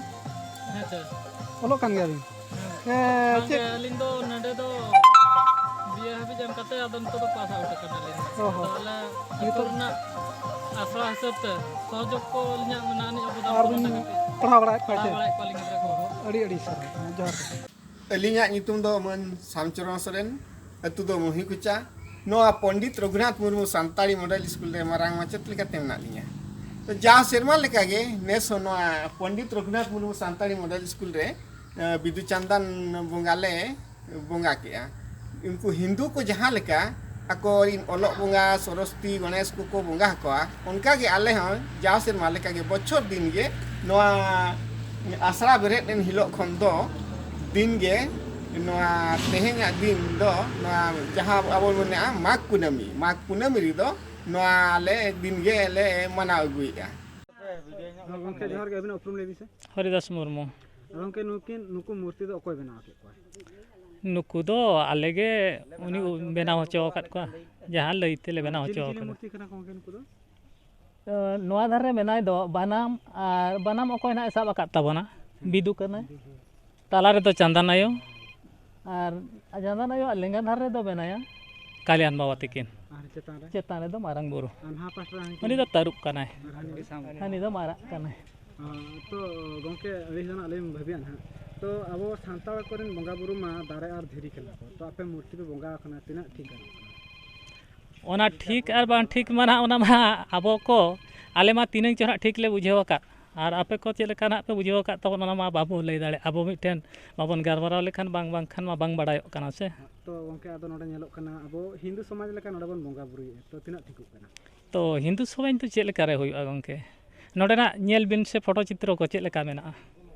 ᱦᱮᱸ, ᱥᱮᱨ᱾ ᱚᱞᱚᱜ ᱠᱟᱱ ᱜᱮᱭᱟᱵᱤᱱ? ᱦᱮᱸ᱾ ᱦᱮᱸ, ᱵᱟᱝ ᱪᱮᱫ? ᱜᱮ, ᱟᱹᱞᱤᱧ ᱫᱚ ᱱᱚᱰᱮ ᱫᱚ ᱵᱤᱭᱮ ᱦᱟᱹᱵᱤᱡ ᱮᱢ ᱠᱟᱛᱮ ᱟᱫᱚ ᱱᱤᱛᱚᱜ ᱫᱚ ᱯᱟᱥ ᱟᱣᱩᱴ ᱟᱠᱟᱱᱟᱞᱤᱧ᱾ ᱚ ᱦᱚᱸ᱾ ᱟᱫᱚ ᱟᱞᱮ ᱟᱹᱛᱩ ᱱᱤᱛᱚᱜ ᱨᱮᱱᱟᱜ ᱟᱥᱲᱟ ᱦᱤᱥᱟᱹᱵ ᱛᱮ ᱥᱚᱦᱚᱡᱳᱜᱽ ᱠᱚ ᱟᱹᱞᱤᱧᱟᱜ ᱢᱮᱱᱟᱜ ᱟᱹᱱᱤᱡ ᱚᱵᱚᱫᱟᱱ ᱟᱨ ᱠᱚ ᱵᱤᱱ ᱢᱮᱱᱟᱜ ᱠᱷᱟᱹᱛᱤᱨ ᱯᱟᱲᱦᱟᱣ ᱵᱟᱲᱟᱭᱮᱫ ᱠᱚᱣᱟ ᱯᱟᱲᱦᱟᱣ ᱪᱮ? ᱵᱟᱲᱟᱭᱮᱫ ᱠᱚᱣᱟᱞᱤᱧ ᱜᱤᱫᱽᱨᱟᱹ ᱠᱚ᱾ ᱚ ᱦᱚᱸ, ᱟᱹᱰᱤ ᱟᱹᱰᱤ ᱥᱟᱨᱦᱟᱣ᱾ ᱦᱮᱸ, ᱡᱚᱦᱟᱨ ᱜᱮ᱾ ᱟᱹᱞᱤᱧᱟᱜ ᱧᱩᱛᱩᱢ ᱫᱚ ᱢᱟᱹᱱ ᱥᱟᱢᱪᱚᱨᱚᱬ ᱥᱚᱨᱮᱱ, ᱟᱹᱛᱩ ᱫᱚ ᱢᱩᱦᱤᱠᱩᱪᱟ᱾ ᱱᱚᱣᱟ ᱯᱚᱱᱰᱤᱛ ᱨᱚᱜᱷᱩᱱᱟᱛᱷ ᱢᱩᱨᱢᱩ ᱥᱟᱱᱛᱟᱲᱤ ᱢᱚᱰᱮᱞ ᱥᱠᱩᱞ ᱨᱮ ᱢᱟᱨᱟᱝ ᱢᱟᱪᱮᱛ ᱞᱮᱠᱟᱛᱮ ᱢᱮᱱᱟᱜ ᱞᱤᱧᱟ᱾ ᱛᱚ, ᱡᱟᱣ ᱥᱮᱨᱢᱟ ᱞᱮᱠᱟᱜᱮ ᱱᱮᱥ ᱦᱚᱸ ᱱᱚᱣᱟ ᱯᱚᱱᱰᱤᱛ ᱨᱚᱜᱷᱩᱱᱟᱛᱷ ᱢᱩᱨᱢᱩ ᱥᱟᱱᱛᱟᱲᱤ ᱢᱚᱰᱮᱞ ᱥᱠᱩᱞ ᱨᱮ, ᱮ, ᱵᱤᱫᱩ ᱪᱟᱸᱫᱟᱱ ᱵᱚᱸᱜᱟ ᱞᱮ ᱵᱚᱸᱜᱟ ᱠᱮᱜᱼᱟ᱾ ᱩᱱᱠᱩ ᱦᱤᱱᱫᱩ ᱠᱚ ᱡᱟᱦᱟᱸ ᱞᱮᱠᱟ ᱟᱠᱚᱨᱤᱱ ᱚᱞᱚᱜ ᱵᱚᱸᱜᱟ ᱥᱚᱨᱚᱥᱚᱛᱤ ᱜᱚᱬᱮᱥ ᱠᱚᱠᱚ ᱵᱚᱸᱜᱟ ᱟᱠᱚᱣᱟ, ᱚᱱᱠᱟᱜᱮ ᱟᱞᱮ ᱦᱚᱸ ᱡᱟᱣ ᱥᱮᱨᱢᱟ ᱞᱮᱠᱟᱜᱮ ᱵᱚᱪᱷᱚᱨ ᱫᱤᱱ ᱜᱮ ᱱᱚᱣᱟ ᱟᱥᱲᱟ ᱵᱮᱨᱮᱫ ᱮᱱ ᱦᱤᱞᱳᱜ ᱠᱷᱚᱱ ᱫᱚ ᱫᱤᱱ ᱜᱮ ᱱᱚᱣᱟ ᱛᱮᱦᱮᱧᱟᱜ ᱫᱤᱱ ᱫᱚ ᱱᱚᱣᱟ ᱡᱟᱦᱟᱸ ᱟᱵᱚ ᱵᱚᱱ ᱢᱮᱱᱮᱜᱼᱟ ᱢᱟᱜᱽ ᱠᱩᱱᱟᱹᱢᱤ, ᱢᱟᱜᱽ ᱠᱩᱱᱟᱹᱢᱤ ᱨᱮᱫᱚ ᱱᱚᱣᱟ ᱟᱞᱮ ᱫᱤᱱ ᱜᱮ ᱞᱮ ᱢᱟᱱᱟᱣ ᱟᱹᱜᱩᱭᱮᱫᱼᱟ᱾ ᱦᱮᱸ, ᱜᱚᱢᱠᱮ ᱡᱚᱦᱟᱨ ᱜᱮ, ᱟᱹᱵᱤᱱᱟᱜ ᱩᱯᱨᱩᱢ ᱞᱟᱹᱭ ᱵᱤᱱ ᱥᱮ᱾ ᱦᱚᱨᱤᱫᱟᱥ ᱢᱩᱨᱢᱩ᱾ ᱜᱚᱢᱠᱮ, ᱱᱩᱠᱤᱱ, ᱱᱩᱠᱩ ᱢᱩᱨᱛᱤ ᱫᱚ ᱚᱠᱚᱭ ᱵᱮᱱᱟᱣ ᱠᱮᱫ ᱠᱚᱣᱟ? ᱱᱩᱠᱩ ᱫᱚ ᱟᱞᱮ ᱜᱮ ᱩᱱᱤ ᱵᱮᱱᱟᱣ ᱦᱚᱪᱚ ᱟᱠᱟᱫ ᱠᱚᱣᱟ, ᱡᱟᱦᱟᱸ ᱞᱟᱹᱭ ᱛᱮᱞᱮ ᱵᱮᱱᱟᱣ ᱪᱤᱞᱤ ᱦᱚᱪᱚ ᱪᱤᱞᱤ ᱟᱠᱟᱫᱟ᱾ ᱢᱩᱨᱛᱤ ᱠᱟᱱᱟ ᱠᱚ ᱜᱚᱢᱠᱮ ᱱᱩᱠᱩ ᱫᱚ? ᱱᱚᱣᱟ ᱫᱷᱟᱨᱮ ᱢᱮᱱᱟᱭ ᱫᱚ ᱵᱟᱱᱟᱢ, ᱟᱨ ᱵᱟᱱᱟᱢ ᱚᱠᱚᱭ ᱱᱟᱦᱟᱜ ᱮ ᱥᱟᱵ ᱟᱠᱟᱫ ᱛᱟᱵᱚᱱᱟ? ᱵᱤᱫᱩ ᱠᱟᱱᱟᱭ᱾ ᱛᱟᱞᱟ ᱨᱮᱫᱚ ᱪᱟᱸᱫᱟᱱ ᱟᱭᱳ, ᱟᱨ ᱪᱟᱸᱫᱟᱱ ᱟᱭᱳᱣᱟᱜ ᱞᱮᱸᱜᱟ ᱫᱷᱟᱨᱮ ᱨᱮᱫᱚ ᱢᱮᱱᱟᱭᱟ ᱠᱟᱞᱭᱟᱱ ᱵᱟᱵᱟ ᱛᱤᱠᱤᱱ᱾ ᱟᱨ ᱪᱮᱛᱟᱱ ᱨᱮ? ᱪᱮᱛᱟᱱ ᱨᱮᱫᱚ ᱢᱟᱨᱟᱝ ᱵᱩᱨᱩ᱾ ᱟᱨ ᱱᱟᱦᱟᱜ ᱯᱟᱥᱴᱟ ᱨᱮ ᱦᱟᱹᱱᱤ ᱩᱱᱤ ᱫᱚ ᱛᱟᱹᱨᱩᱵ ᱠᱟᱱᱟᱭ᱾ ᱟᱨ ᱦᱟᱹᱱᱤ ᱫᱚ? ᱦᱟᱹᱱᱤ ᱫᱚ ᱢᱟᱨᱟᱜ ᱠᱟᱱᱟᱭ᱾ ᱟᱸ, ᱛᱚ ᱜᱚᱢᱠᱮ, ᱟᱹᱰᱤ ᱡᱟᱦᱟᱱᱟᱜ ᱞᱤᱧ ᱵᱷᱟᱹᱵᱤᱭᱟ ᱱᱟᱦᱟᱜ᱾ ᱛᱚ ᱟᱵᱚ ᱥᱟᱱᱛᱟᱲ ᱠᱚᱨᱮᱱ ᱵᱚᱸᱜᱟ ᱵᱩᱨᱩ ᱢᱟ ᱫᱟᱨᱮ ᱟᱨ ᱫᱷᱤᱨᱤ ᱠᱟᱱᱟ ᱠᱚ, ᱛᱚ ᱟᱯᱮ ᱢᱩᱨᱛᱤ ᱯᱮ ᱵᱚᱸᱜᱟ ᱟᱠᱟᱱᱟ, ᱛᱤᱱᱟᱹᱜ ᱴᱷᱤᱠ ᱜᱟᱱᱚᱜ ᱠᱟᱱᱟ? ᱚᱱᱟ ᱴᱷᱤᱠ ᱟᱨ ᱵᱟᱝ ᱴᱷᱤᱠ ᱢᱟ ᱱᱟᱦᱟᱜ, ᱚᱱᱟ ᱢᱟ ᱟᱵᱚ ᱠᱚ, ᱟᱞᱮ ᱢᱟ ᱛᱤᱱᱟᱹᱝ ᱪᱚ ᱱᱟᱦᱟᱜ ᱴᱷᱤᱠ ᱞᱮ ᱵᱩᱡᱷᱟᱹᱣ ᱟᱠᱟᱫ, ᱟᱨ ᱟᱯᱮ ᱠᱚ ᱪᱮᱫ ᱞᱮᱠᱟ ᱱᱟᱦᱟᱜ ᱯᱮ ᱵᱩᱡᱷᱟᱹᱣ ᱟᱠᱟᱫ ᱛᱟᱵᱚᱱ, ᱚᱱᱟ ᱢᱟ ᱵᱟᱵᱚ ᱞᱟᱹᱭ ᱫᱟᱲᱮᱭᱟᱜᱼᱟ᱾ ᱟᱵᱚ ᱢᱤᱫᱴᱮᱱ ᱵᱟᱵᱚᱱ ᱜᱟᱞᱢᱟᱨᱟᱣ ᱞᱮᱠᱷᱟᱱ ᱵᱟᱝ, ᱵᱟᱝᱠᱷᱟᱱ ᱢᱟ ᱵᱟᱝ ᱵᱟᱲᱟᱭᱚᱜ ᱠᱟᱱᱟ ᱥᱮ᱾ ᱛᱚ ᱜᱚᱢᱠᱮ, ᱟᱫᱚ ᱱᱚᱰᱮ ᱧᱮᱞᱚᱜ ᱠᱟᱱᱟ ᱟᱵᱚ ᱦᱤᱱᱫᱩ ᱥᱚᱢᱟᱡᱽ ᱞᱮᱠᱟ ᱱᱚᱰᱮ ᱵᱚᱱ ᱵᱚᱸᱜᱟ ᱵᱩᱨᱩᱭᱮᱫᱼᱟ, ᱛᱚ ᱛᱤᱱᱟᱹᱜ ᱴᱷᱤᱠᱚᱜ ᱠᱟᱱᱟ? ᱛᱚ ᱦᱤᱱᱫᱩ ᱥᱚᱢᱟᱡᱽ ᱫᱚ ᱪᱮᱫ ᱞᱮᱠᱟ ᱨᱮ ᱦᱩᱭᱩᱜᱼᱟ ᱜᱚᱢᱠᱮ? ᱱᱚᱰᱮᱱᱟᱜ ᱧᱮᱞ ᱵᱤᱱ ᱥᱮ, ᱯᱷᱳᱴᱳ ᱪᱤᱛᱨᱚ ᱠᱚ ᱪᱮᱫ ᱞᱮᱠᱟ ᱢᱮᱱᱟᱜᱼᱟ?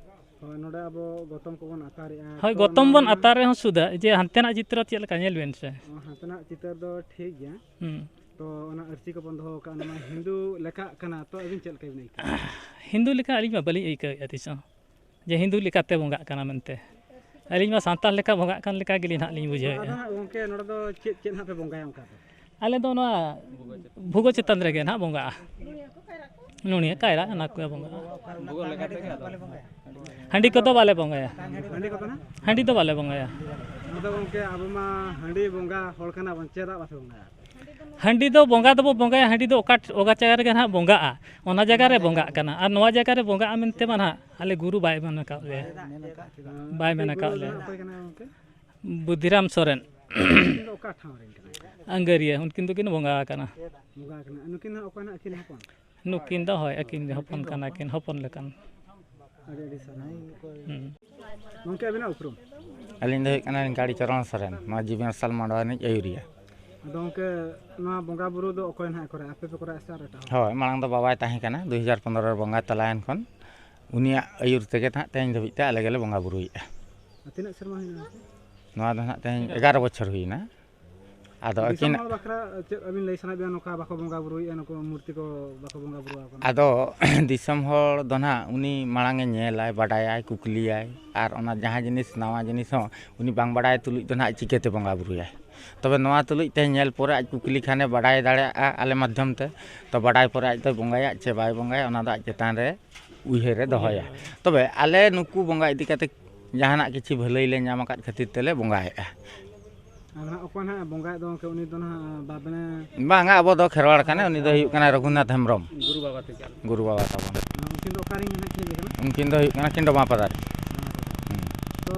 ᱦᱳᱭ, ᱱᱚᱰᱮ ᱟᱵᱚ ᱜᱚᱛᱚᱢ ᱠᱚᱵᱚᱱ ᱟᱛᱟᱨᱮᱜᱼᱟ᱾ ᱦᱳᱭ, ᱛᱚ ᱜᱚᱛᱚᱢ ᱱᱚᱣᱟ ᱵᱚᱱ ᱨᱮᱱᱟᱜ ᱟᱛᱟᱨ ᱨᱮᱦᱚᱸ ᱥᱩᱫᱷᱟᱹ, ᱡᱮ ᱦᱟᱱᱛᱮᱱᱟᱜ ᱪᱤᱛᱨᱚ ᱪᱮᱫ ᱞᱮᱠᱟ ᱧᱮᱞ ᱵᱤᱱ ᱥᱮ᱾ ᱚ, ᱦᱟᱱᱛᱮᱱᱟᱜ ᱪᱤᱛᱟᱹᱨ ᱫᱚ ᱴᱷᱤᱠ ᱜᱮᱭᱟ᱾ ᱦᱩᱸ᱾ ᱛᱚ ᱚᱱᱟ ᱟᱹᱨᱥᱤ ᱠᱚᱵᱚᱱ ᱫᱚᱦᱚ ᱟᱠᱟᱫᱼᱟ, ᱚᱱᱟ ᱢᱟ ᱦᱤᱱᱫᱩ ᱞᱮᱠᱟᱜ ᱠᱟᱱᱟ, ᱛᱚ ᱟᱹᱵᱤᱱ ᱪᱮᱫ ᱞᱮᱠᱟ ᱵᱤᱱ ᱟᱹᱭᱠᱟᱹᱣᱟ? ᱦᱤᱱᱫᱩ ᱞᱮᱠᱟ ᱟᱹᱞᱤᱧ ᱢᱟ ᱵᱟᱹᱞᱤᱧ ᱟᱹᱭᱠᱟᱹᱣᱮᱫᱼᱟ ᱛᱤᱥ ᱦᱚᱸ, ᱡᱮ ᱦᱤᱱᱫᱩ ᱞᱮᱠᱟᱛᱮ ᱵᱚᱸᱜᱟᱜ ᱠᱟᱱᱟ ᱢᱮᱱᱛᱮ᱾ ᱟᱹᱞᱤᱧ ᱢᱟ ᱥᱟᱱᱛᱟᱲ ᱞᱮᱠᱟ ᱵᱚᱸᱜᱟᱜ ᱠᱟᱱ ᱞᱮᱠᱟ ᱜᱮᱞᱤᱧ ᱦᱟᱸᱜ ᱞᱤᱧ ᱟᱫᱚ ᱵᱩᱡᱷᱟᱹᱣᱮᱫᱼᱟ᱾ ᱦᱟᱸᱜ ᱜᱚᱢᱠᱮ, ᱱᱚᱰᱮ ᱫᱚ ᱪᱮᱫ, ᱪᱮᱫ ᱦᱟᱸᱜ ᱯᱮ ᱵᱚᱸᱜᱟᱭᱟ ᱚᱱᱠᱟ ᱫᱚ? ᱟᱞᱮ ᱫᱚ ᱱᱚᱣᱟ ᱵᱷᱩᱜᱟᱹᱜ ᱪᱮᱛᱟᱱ ᱨᱮᱜᱮ ᱱᱟᱦᱟᱜ ᱵᱚᱸᱜᱟᱜᱼᱟ᱾ ᱱᱩᱱᱤᱭᱟᱹ ᱠᱟᱭᱨᱟ ᱚᱱᱟ ᱠᱚ ᱵᱚᱸᱜᱟᱜᱼᱟ᱾ ᱵᱷᱩᱜᱟᱹᱜ ᱞᱮᱠᱟ ᱛᱮᱜᱮ ᱟᱫᱚ᱾ ᱦᱟᱺᱰᱤ ᱠᱚᱫᱚ ᱵᱟᱞᱮ ᱵᱚᱸᱜᱟᱭᱟ᱾ ᱦᱟᱺᱰᱤ ᱠᱚᱫᱚ ᱱᱟᱦᱟᱜ? ᱦᱟᱺᱰᱤ ᱫᱚ ᱵᱟᱞᱮ ᱵᱚᱸᱜᱟᱭᱟ᱾ ᱟᱫᱚ ᱜᱚᱢᱠᱮ, ᱟᱵᱚ ᱢᱟ ᱦᱟᱺᱰᱤ ᱵᱚᱸᱜᱟ ᱦᱚᱲ ᱠᱟᱱᱟ ᱵᱚᱱ, ᱪᱮᱫᱟᱜ ᱵᱟᱯᱮ ᱵᱚᱸᱜᱟᱭᱟ? ᱦᱟᱺᱰᱤ ᱫᱚ ᱵᱚᱸᱜᱟ ᱫᱚᱵᱚ ᱵᱚᱸᱜᱟᱭᱟ, ᱦᱟᱺᱰᱤ ᱫᱚ ᱚᱠᱟ, ᱚᱠᱟ ᱡᱟᱭᱜᱟ ᱨᱮᱜᱮ ᱱᱟᱦᱟᱜ ᱵᱚᱸᱜᱟᱜᱼᱟ, ᱚᱱᱟ ᱡᱟᱭᱜᱟ ᱨᱮ ᱵᱚᱸᱜᱟᱜ ᱠᱟᱱᱟ᱾ ᱟᱨ ᱱᱚᱣᱟ ᱡᱟᱭᱜᱟ ᱨᱮ ᱵᱚᱸᱜᱟᱜᱼᱟ ᱢᱮᱱᱛᱮ ᱢᱟ ᱱᱟᱦᱟᱜ ᱟᱞᱮ ᱜᱩᱨᱩ ᱵᱟᱭ ᱢᱮᱱ ᱟᱠᱟᱫ ᱞᱮᱭᱟ, ᱵᱟᱭ ᱢᱮᱱ ᱟᱠᱟᱫ ᱞᱮᱭᱟ᱾ ᱚᱠᱚᱭ ᱠᱟᱱᱟᱭ ᱜᱚᱢᱠᱮ? ᱵᱩᱫᱷᱤᱨᱟᱢ ᱥᱚᱨᱮᱱ᱾ ᱩᱱᱠᱤᱱ ᱫᱚ ᱚᱠᱟ ᱴᱷᱟᱶ ᱨᱮᱱ ᱠᱟᱱᱟ? ᱟᱝᱜᱟᱹᱨᱤᱭᱟᱹ, ᱩᱱᱠᱤᱱ ᱫᱚᱠᱤᱱ ᱵᱚᱸᱜᱟ ᱟᱠᱟᱱᱟ᱾ ᱵᱚᱸᱜᱟ ᱟᱠᱟᱱᱟ᱾ ᱱᱩᱠᱤᱱ ᱫᱚ ᱚᱠᱚᱭ ᱱᱟᱦᱟᱜ ᱟᱹᱠᱤᱱ ᱦᱚᱯᱚᱱ? ᱱᱩᱠᱤᱱ ᱫᱚ, ᱦᱳᱭ, ᱟᱹᱠᱤᱱ ᱜᱮ ᱦᱚᱯᱚᱱ ᱠᱟᱱᱟ ᱠᱤᱱ, ᱦᱚᱯᱚᱱ ᱞᱮᱠᱟᱱ᱾ ᱟᱹᱰᱤ ᱟᱹᱰᱤ ᱥᱟᱨᱦᱟᱣ᱾ ᱦᱩᱸ᱾ ᱜᱚᱢᱠᱮ, ᱟᱹᱵᱤᱱᱟᱜ ᱩᱯᱨᱩᱢ? ᱟᱹᱞᱤᱧ ᱫᱚ ᱦᱩᱭᱩᱜ ᱠᱟᱱᱟ ᱜᱟᱹᱲᱤ ᱪᱚᱨᱚᱱ ᱥᱚᱨᱮᱱ, ᱢᱟᱹᱡᱷᱤ ᱢᱟᱨᱥᱟᱞ ᱢᱟᱰᱣᱟ ᱨᱤᱱᱤᱡ ᱟᱹᱭᱩᱨᱤᱭᱟᱹ᱾ ᱟᱫᱚ ᱜᱚᱢᱠᱮ, ᱱᱚᱣᱟ ᱵᱚᱸᱜᱟ ᱵᱩᱨᱩ ᱫᱚ ᱚᱠᱚᱭ ᱱᱟᱦᱟᱜ ᱠᱚᱨᱟᱣᱟ? ᱟᱯᱮ ᱯᱮ ᱠᱚᱨᱟᱣᱟ ᱥᱮ ᱟᱨ ᱮᱴᱟᱜ ᱦᱚᱲ? ᱦᱳᱭ, ᱢᱟᱲᱟᱝ ᱫᱚ ᱵᱟᱵᱟᱭ ᱛᱟᱦᱮᱸ ᱠᱟᱱᱟ, ᱫᱩ ᱦᱟᱡᱟᱨ ᱯᱚᱱᱨᱚ ᱨᱮ ᱵᱚᱸᱜᱟ ᱛᱟᱞᱟᱭᱮᱱ ᱠᱷᱚᱱ ᱩᱱᱤᱭᱟᱜ ᱟᱹᱭᱩᱨ ᱛᱮᱜᱮ ᱱᱟᱦᱟᱜ ᱛᱮᱦᱮᱧ ᱫᱷᱟᱹᱵᱤᱡ ᱛᱮ ᱟᱞᱮ ᱜᱮᱞᱮ ᱵᱚᱸᱜᱟ ᱵᱩᱨᱩᱭᱮᱫᱼᱟ᱾ ᱟᱨ ᱛᱤᱱᱟᱹᱜ ᱥᱮᱨᱢᱟ ᱦᱩᱭᱱᱟ ᱜᱚᱢᱠᱮ? ᱱᱚᱣᱟ ᱫᱚ ᱱᱟᱦᱟᱜ ᱛᱮᱦᱮᱧ ᱮᱜᱟᱨᱚ ᱵᱚᱪᱷᱚᱨ ᱦᱩᱭᱱᱟ᱾ ᱟᱫᱚ ᱫᱤᱥᱚᱢ ᱟᱹᱠᱤᱱ ᱦᱚᱲ ᱵᱟᱠᱷᱨᱟ ᱪᱮᱫ ᱟᱹᱵᱤᱱ ᱞᱟᱹᱭ ᱥᱟᱱᱟᱭᱮᱫ ᱵᱮᱱᱟ, ᱱᱚᱝᱠᱟ ᱵᱟᱠᱚ ᱵᱚᱸᱜᱟ ᱵᱩᱨᱩᱭᱮᱫᱼᱟ, ᱱᱩᱠᱩ ᱢᱩᱨᱛᱤ ᱠᱚ ᱵᱟᱠᱚ ᱵᱚᱸᱜᱟ ᱵᱩᱨᱩ ᱟᱠᱚ ᱠᱟᱱᱟ? ᱟᱫᱚ ᱫᱤᱥᱚᱢ ᱦᱚᱲ ᱫᱚ ᱱᱟᱦᱟᱜ ᱩᱱᱤ ᱢᱟᱲᱟᱝ ᱮ ᱧᱮᱞᱟᱭ, ᱵᱟᱰᱟᱭᱟᱭ, ᱠᱩᱠᱞᱤᱭᱟᱭ, ᱟᱨ ᱚᱱᱟ ᱡᱟᱦᱟᱸ ᱡᱤᱱᱤᱥ, ᱱᱟᱣᱟ ᱡᱤᱱᱤᱥ ᱦᱚᱸ ᱩᱱᱤ ᱵᱟᱝ ᱵᱟᱰᱟᱭ ᱛᱩᱞᱩᱡ ᱫᱚ ᱱᱟᱦᱟᱜ ᱪᱤᱠᱟᱹᱛᱮ ᱵᱚᱸᱜᱟ ᱵᱩᱨᱩᱭᱟᱭ? ᱛᱚᱵᱮ ᱱᱚᱣᱟ ᱛᱩᱞᱩᱡ ᱛᱮ ᱧᱮᱞ ᱯᱚᱨᱮ ᱟᱡ ᱠᱩᱠᱞᱤ ᱠᱷᱟᱱᱮ ᱵᱟᱰᱟᱭ ᱫᱟᱲᱮᱭᱟᱜᱼᱟ ᱟᱞᱮ ᱢᱟᱫᱽᱫᱷᱚᱢ ᱛᱮ᱾ ᱛᱚ ᱵᱟᱰᱟᱭ ᱯᱚᱨᱮ ᱟᱡ ᱫᱚᱭ ᱵᱚᱸᱜᱟᱭᱟ ᱪᱮ ᱵᱟᱭ ᱵᱚᱸᱜᱟᱭᱟ, ᱚᱱᱟ ᱫᱚ ᱟᱡ ᱪᱮᱛᱟᱱ ᱨᱮ ᱩᱭᱦᱟᱹᱨᱮ ᱫᱚᱦᱚᱭᱟ᱾ ᱛᱚᱵᱮ ᱟᱞᱮ ᱱᱩᱠᱩ ᱵᱚᱸᱜᱟ ᱤᱫᱤ ᱠᱟᱛᱮ ᱡᱟᱦᱟᱱᱟᱜ ᱠᱤᱪᱷᱩ ᱵᱷᱟᱹᱞᱟᱹᱭ ᱞᱮ ᱧᱟᱢ ᱟᱠᱟᱫ ᱠᱷᱟᱹᱛᱤᱨ ᱛᱮᱞᱮ ᱵᱚᱸᱜᱟᱭᱮᱫᱼᱟ᱾ ᱟᱫᱚ ᱱᱟᱦᱟᱜ ᱚᱠᱚᱭ ᱱᱟᱦᱟᱜ ᱵᱚᱸᱜᱟᱭᱮᱫ ᱫᱚ ᱜᱚᱢᱠᱮ, ᱩᱱᱤ ᱫᱚ ᱱᱟᱦᱟᱜ ᱵᱟᱵᱮᱱ ᱵᱟᱝᱟ, ᱟᱵᱚ ᱫᱚ ᱠᱷᱮᱨᱣᱟᱲ ᱠᱟᱱᱟᱭ, ᱩᱱᱤ ᱫᱚ ᱦᱩᱭᱩᱜ ᱠᱟᱱᱟᱭ ᱨᱚᱜᱷᱩᱱᱟᱛᱷ ᱦᱮᱢᱵᱨᱚᱢ᱾ ᱜᱩᱨᱩ ᱵᱟᱵᱟ ᱛᱟᱹᱠᱤᱱ᱾ ᱜᱩᱨᱩ ᱵᱟᱵᱟ ᱛᱟᱵᱚᱱ᱾ ᱩᱱᱠᱤᱱ ᱫᱚ ᱚᱠᱟᱨᱮᱱ ᱱᱟᱦᱟᱜ ᱠᱤᱱ ᱦᱮᱡ ᱟᱠᱟᱱᱟ? ᱩᱱᱠᱤᱱ ᱫᱚ ᱦᱩᱭᱩᱜ ᱠᱟᱱᱟ ᱠᱤᱱᱰᱚᱢᱟ ᱯᱟᱫᱟ ᱨᱮ᱾ ᱦᱩᱸ᱾ ᱛᱚ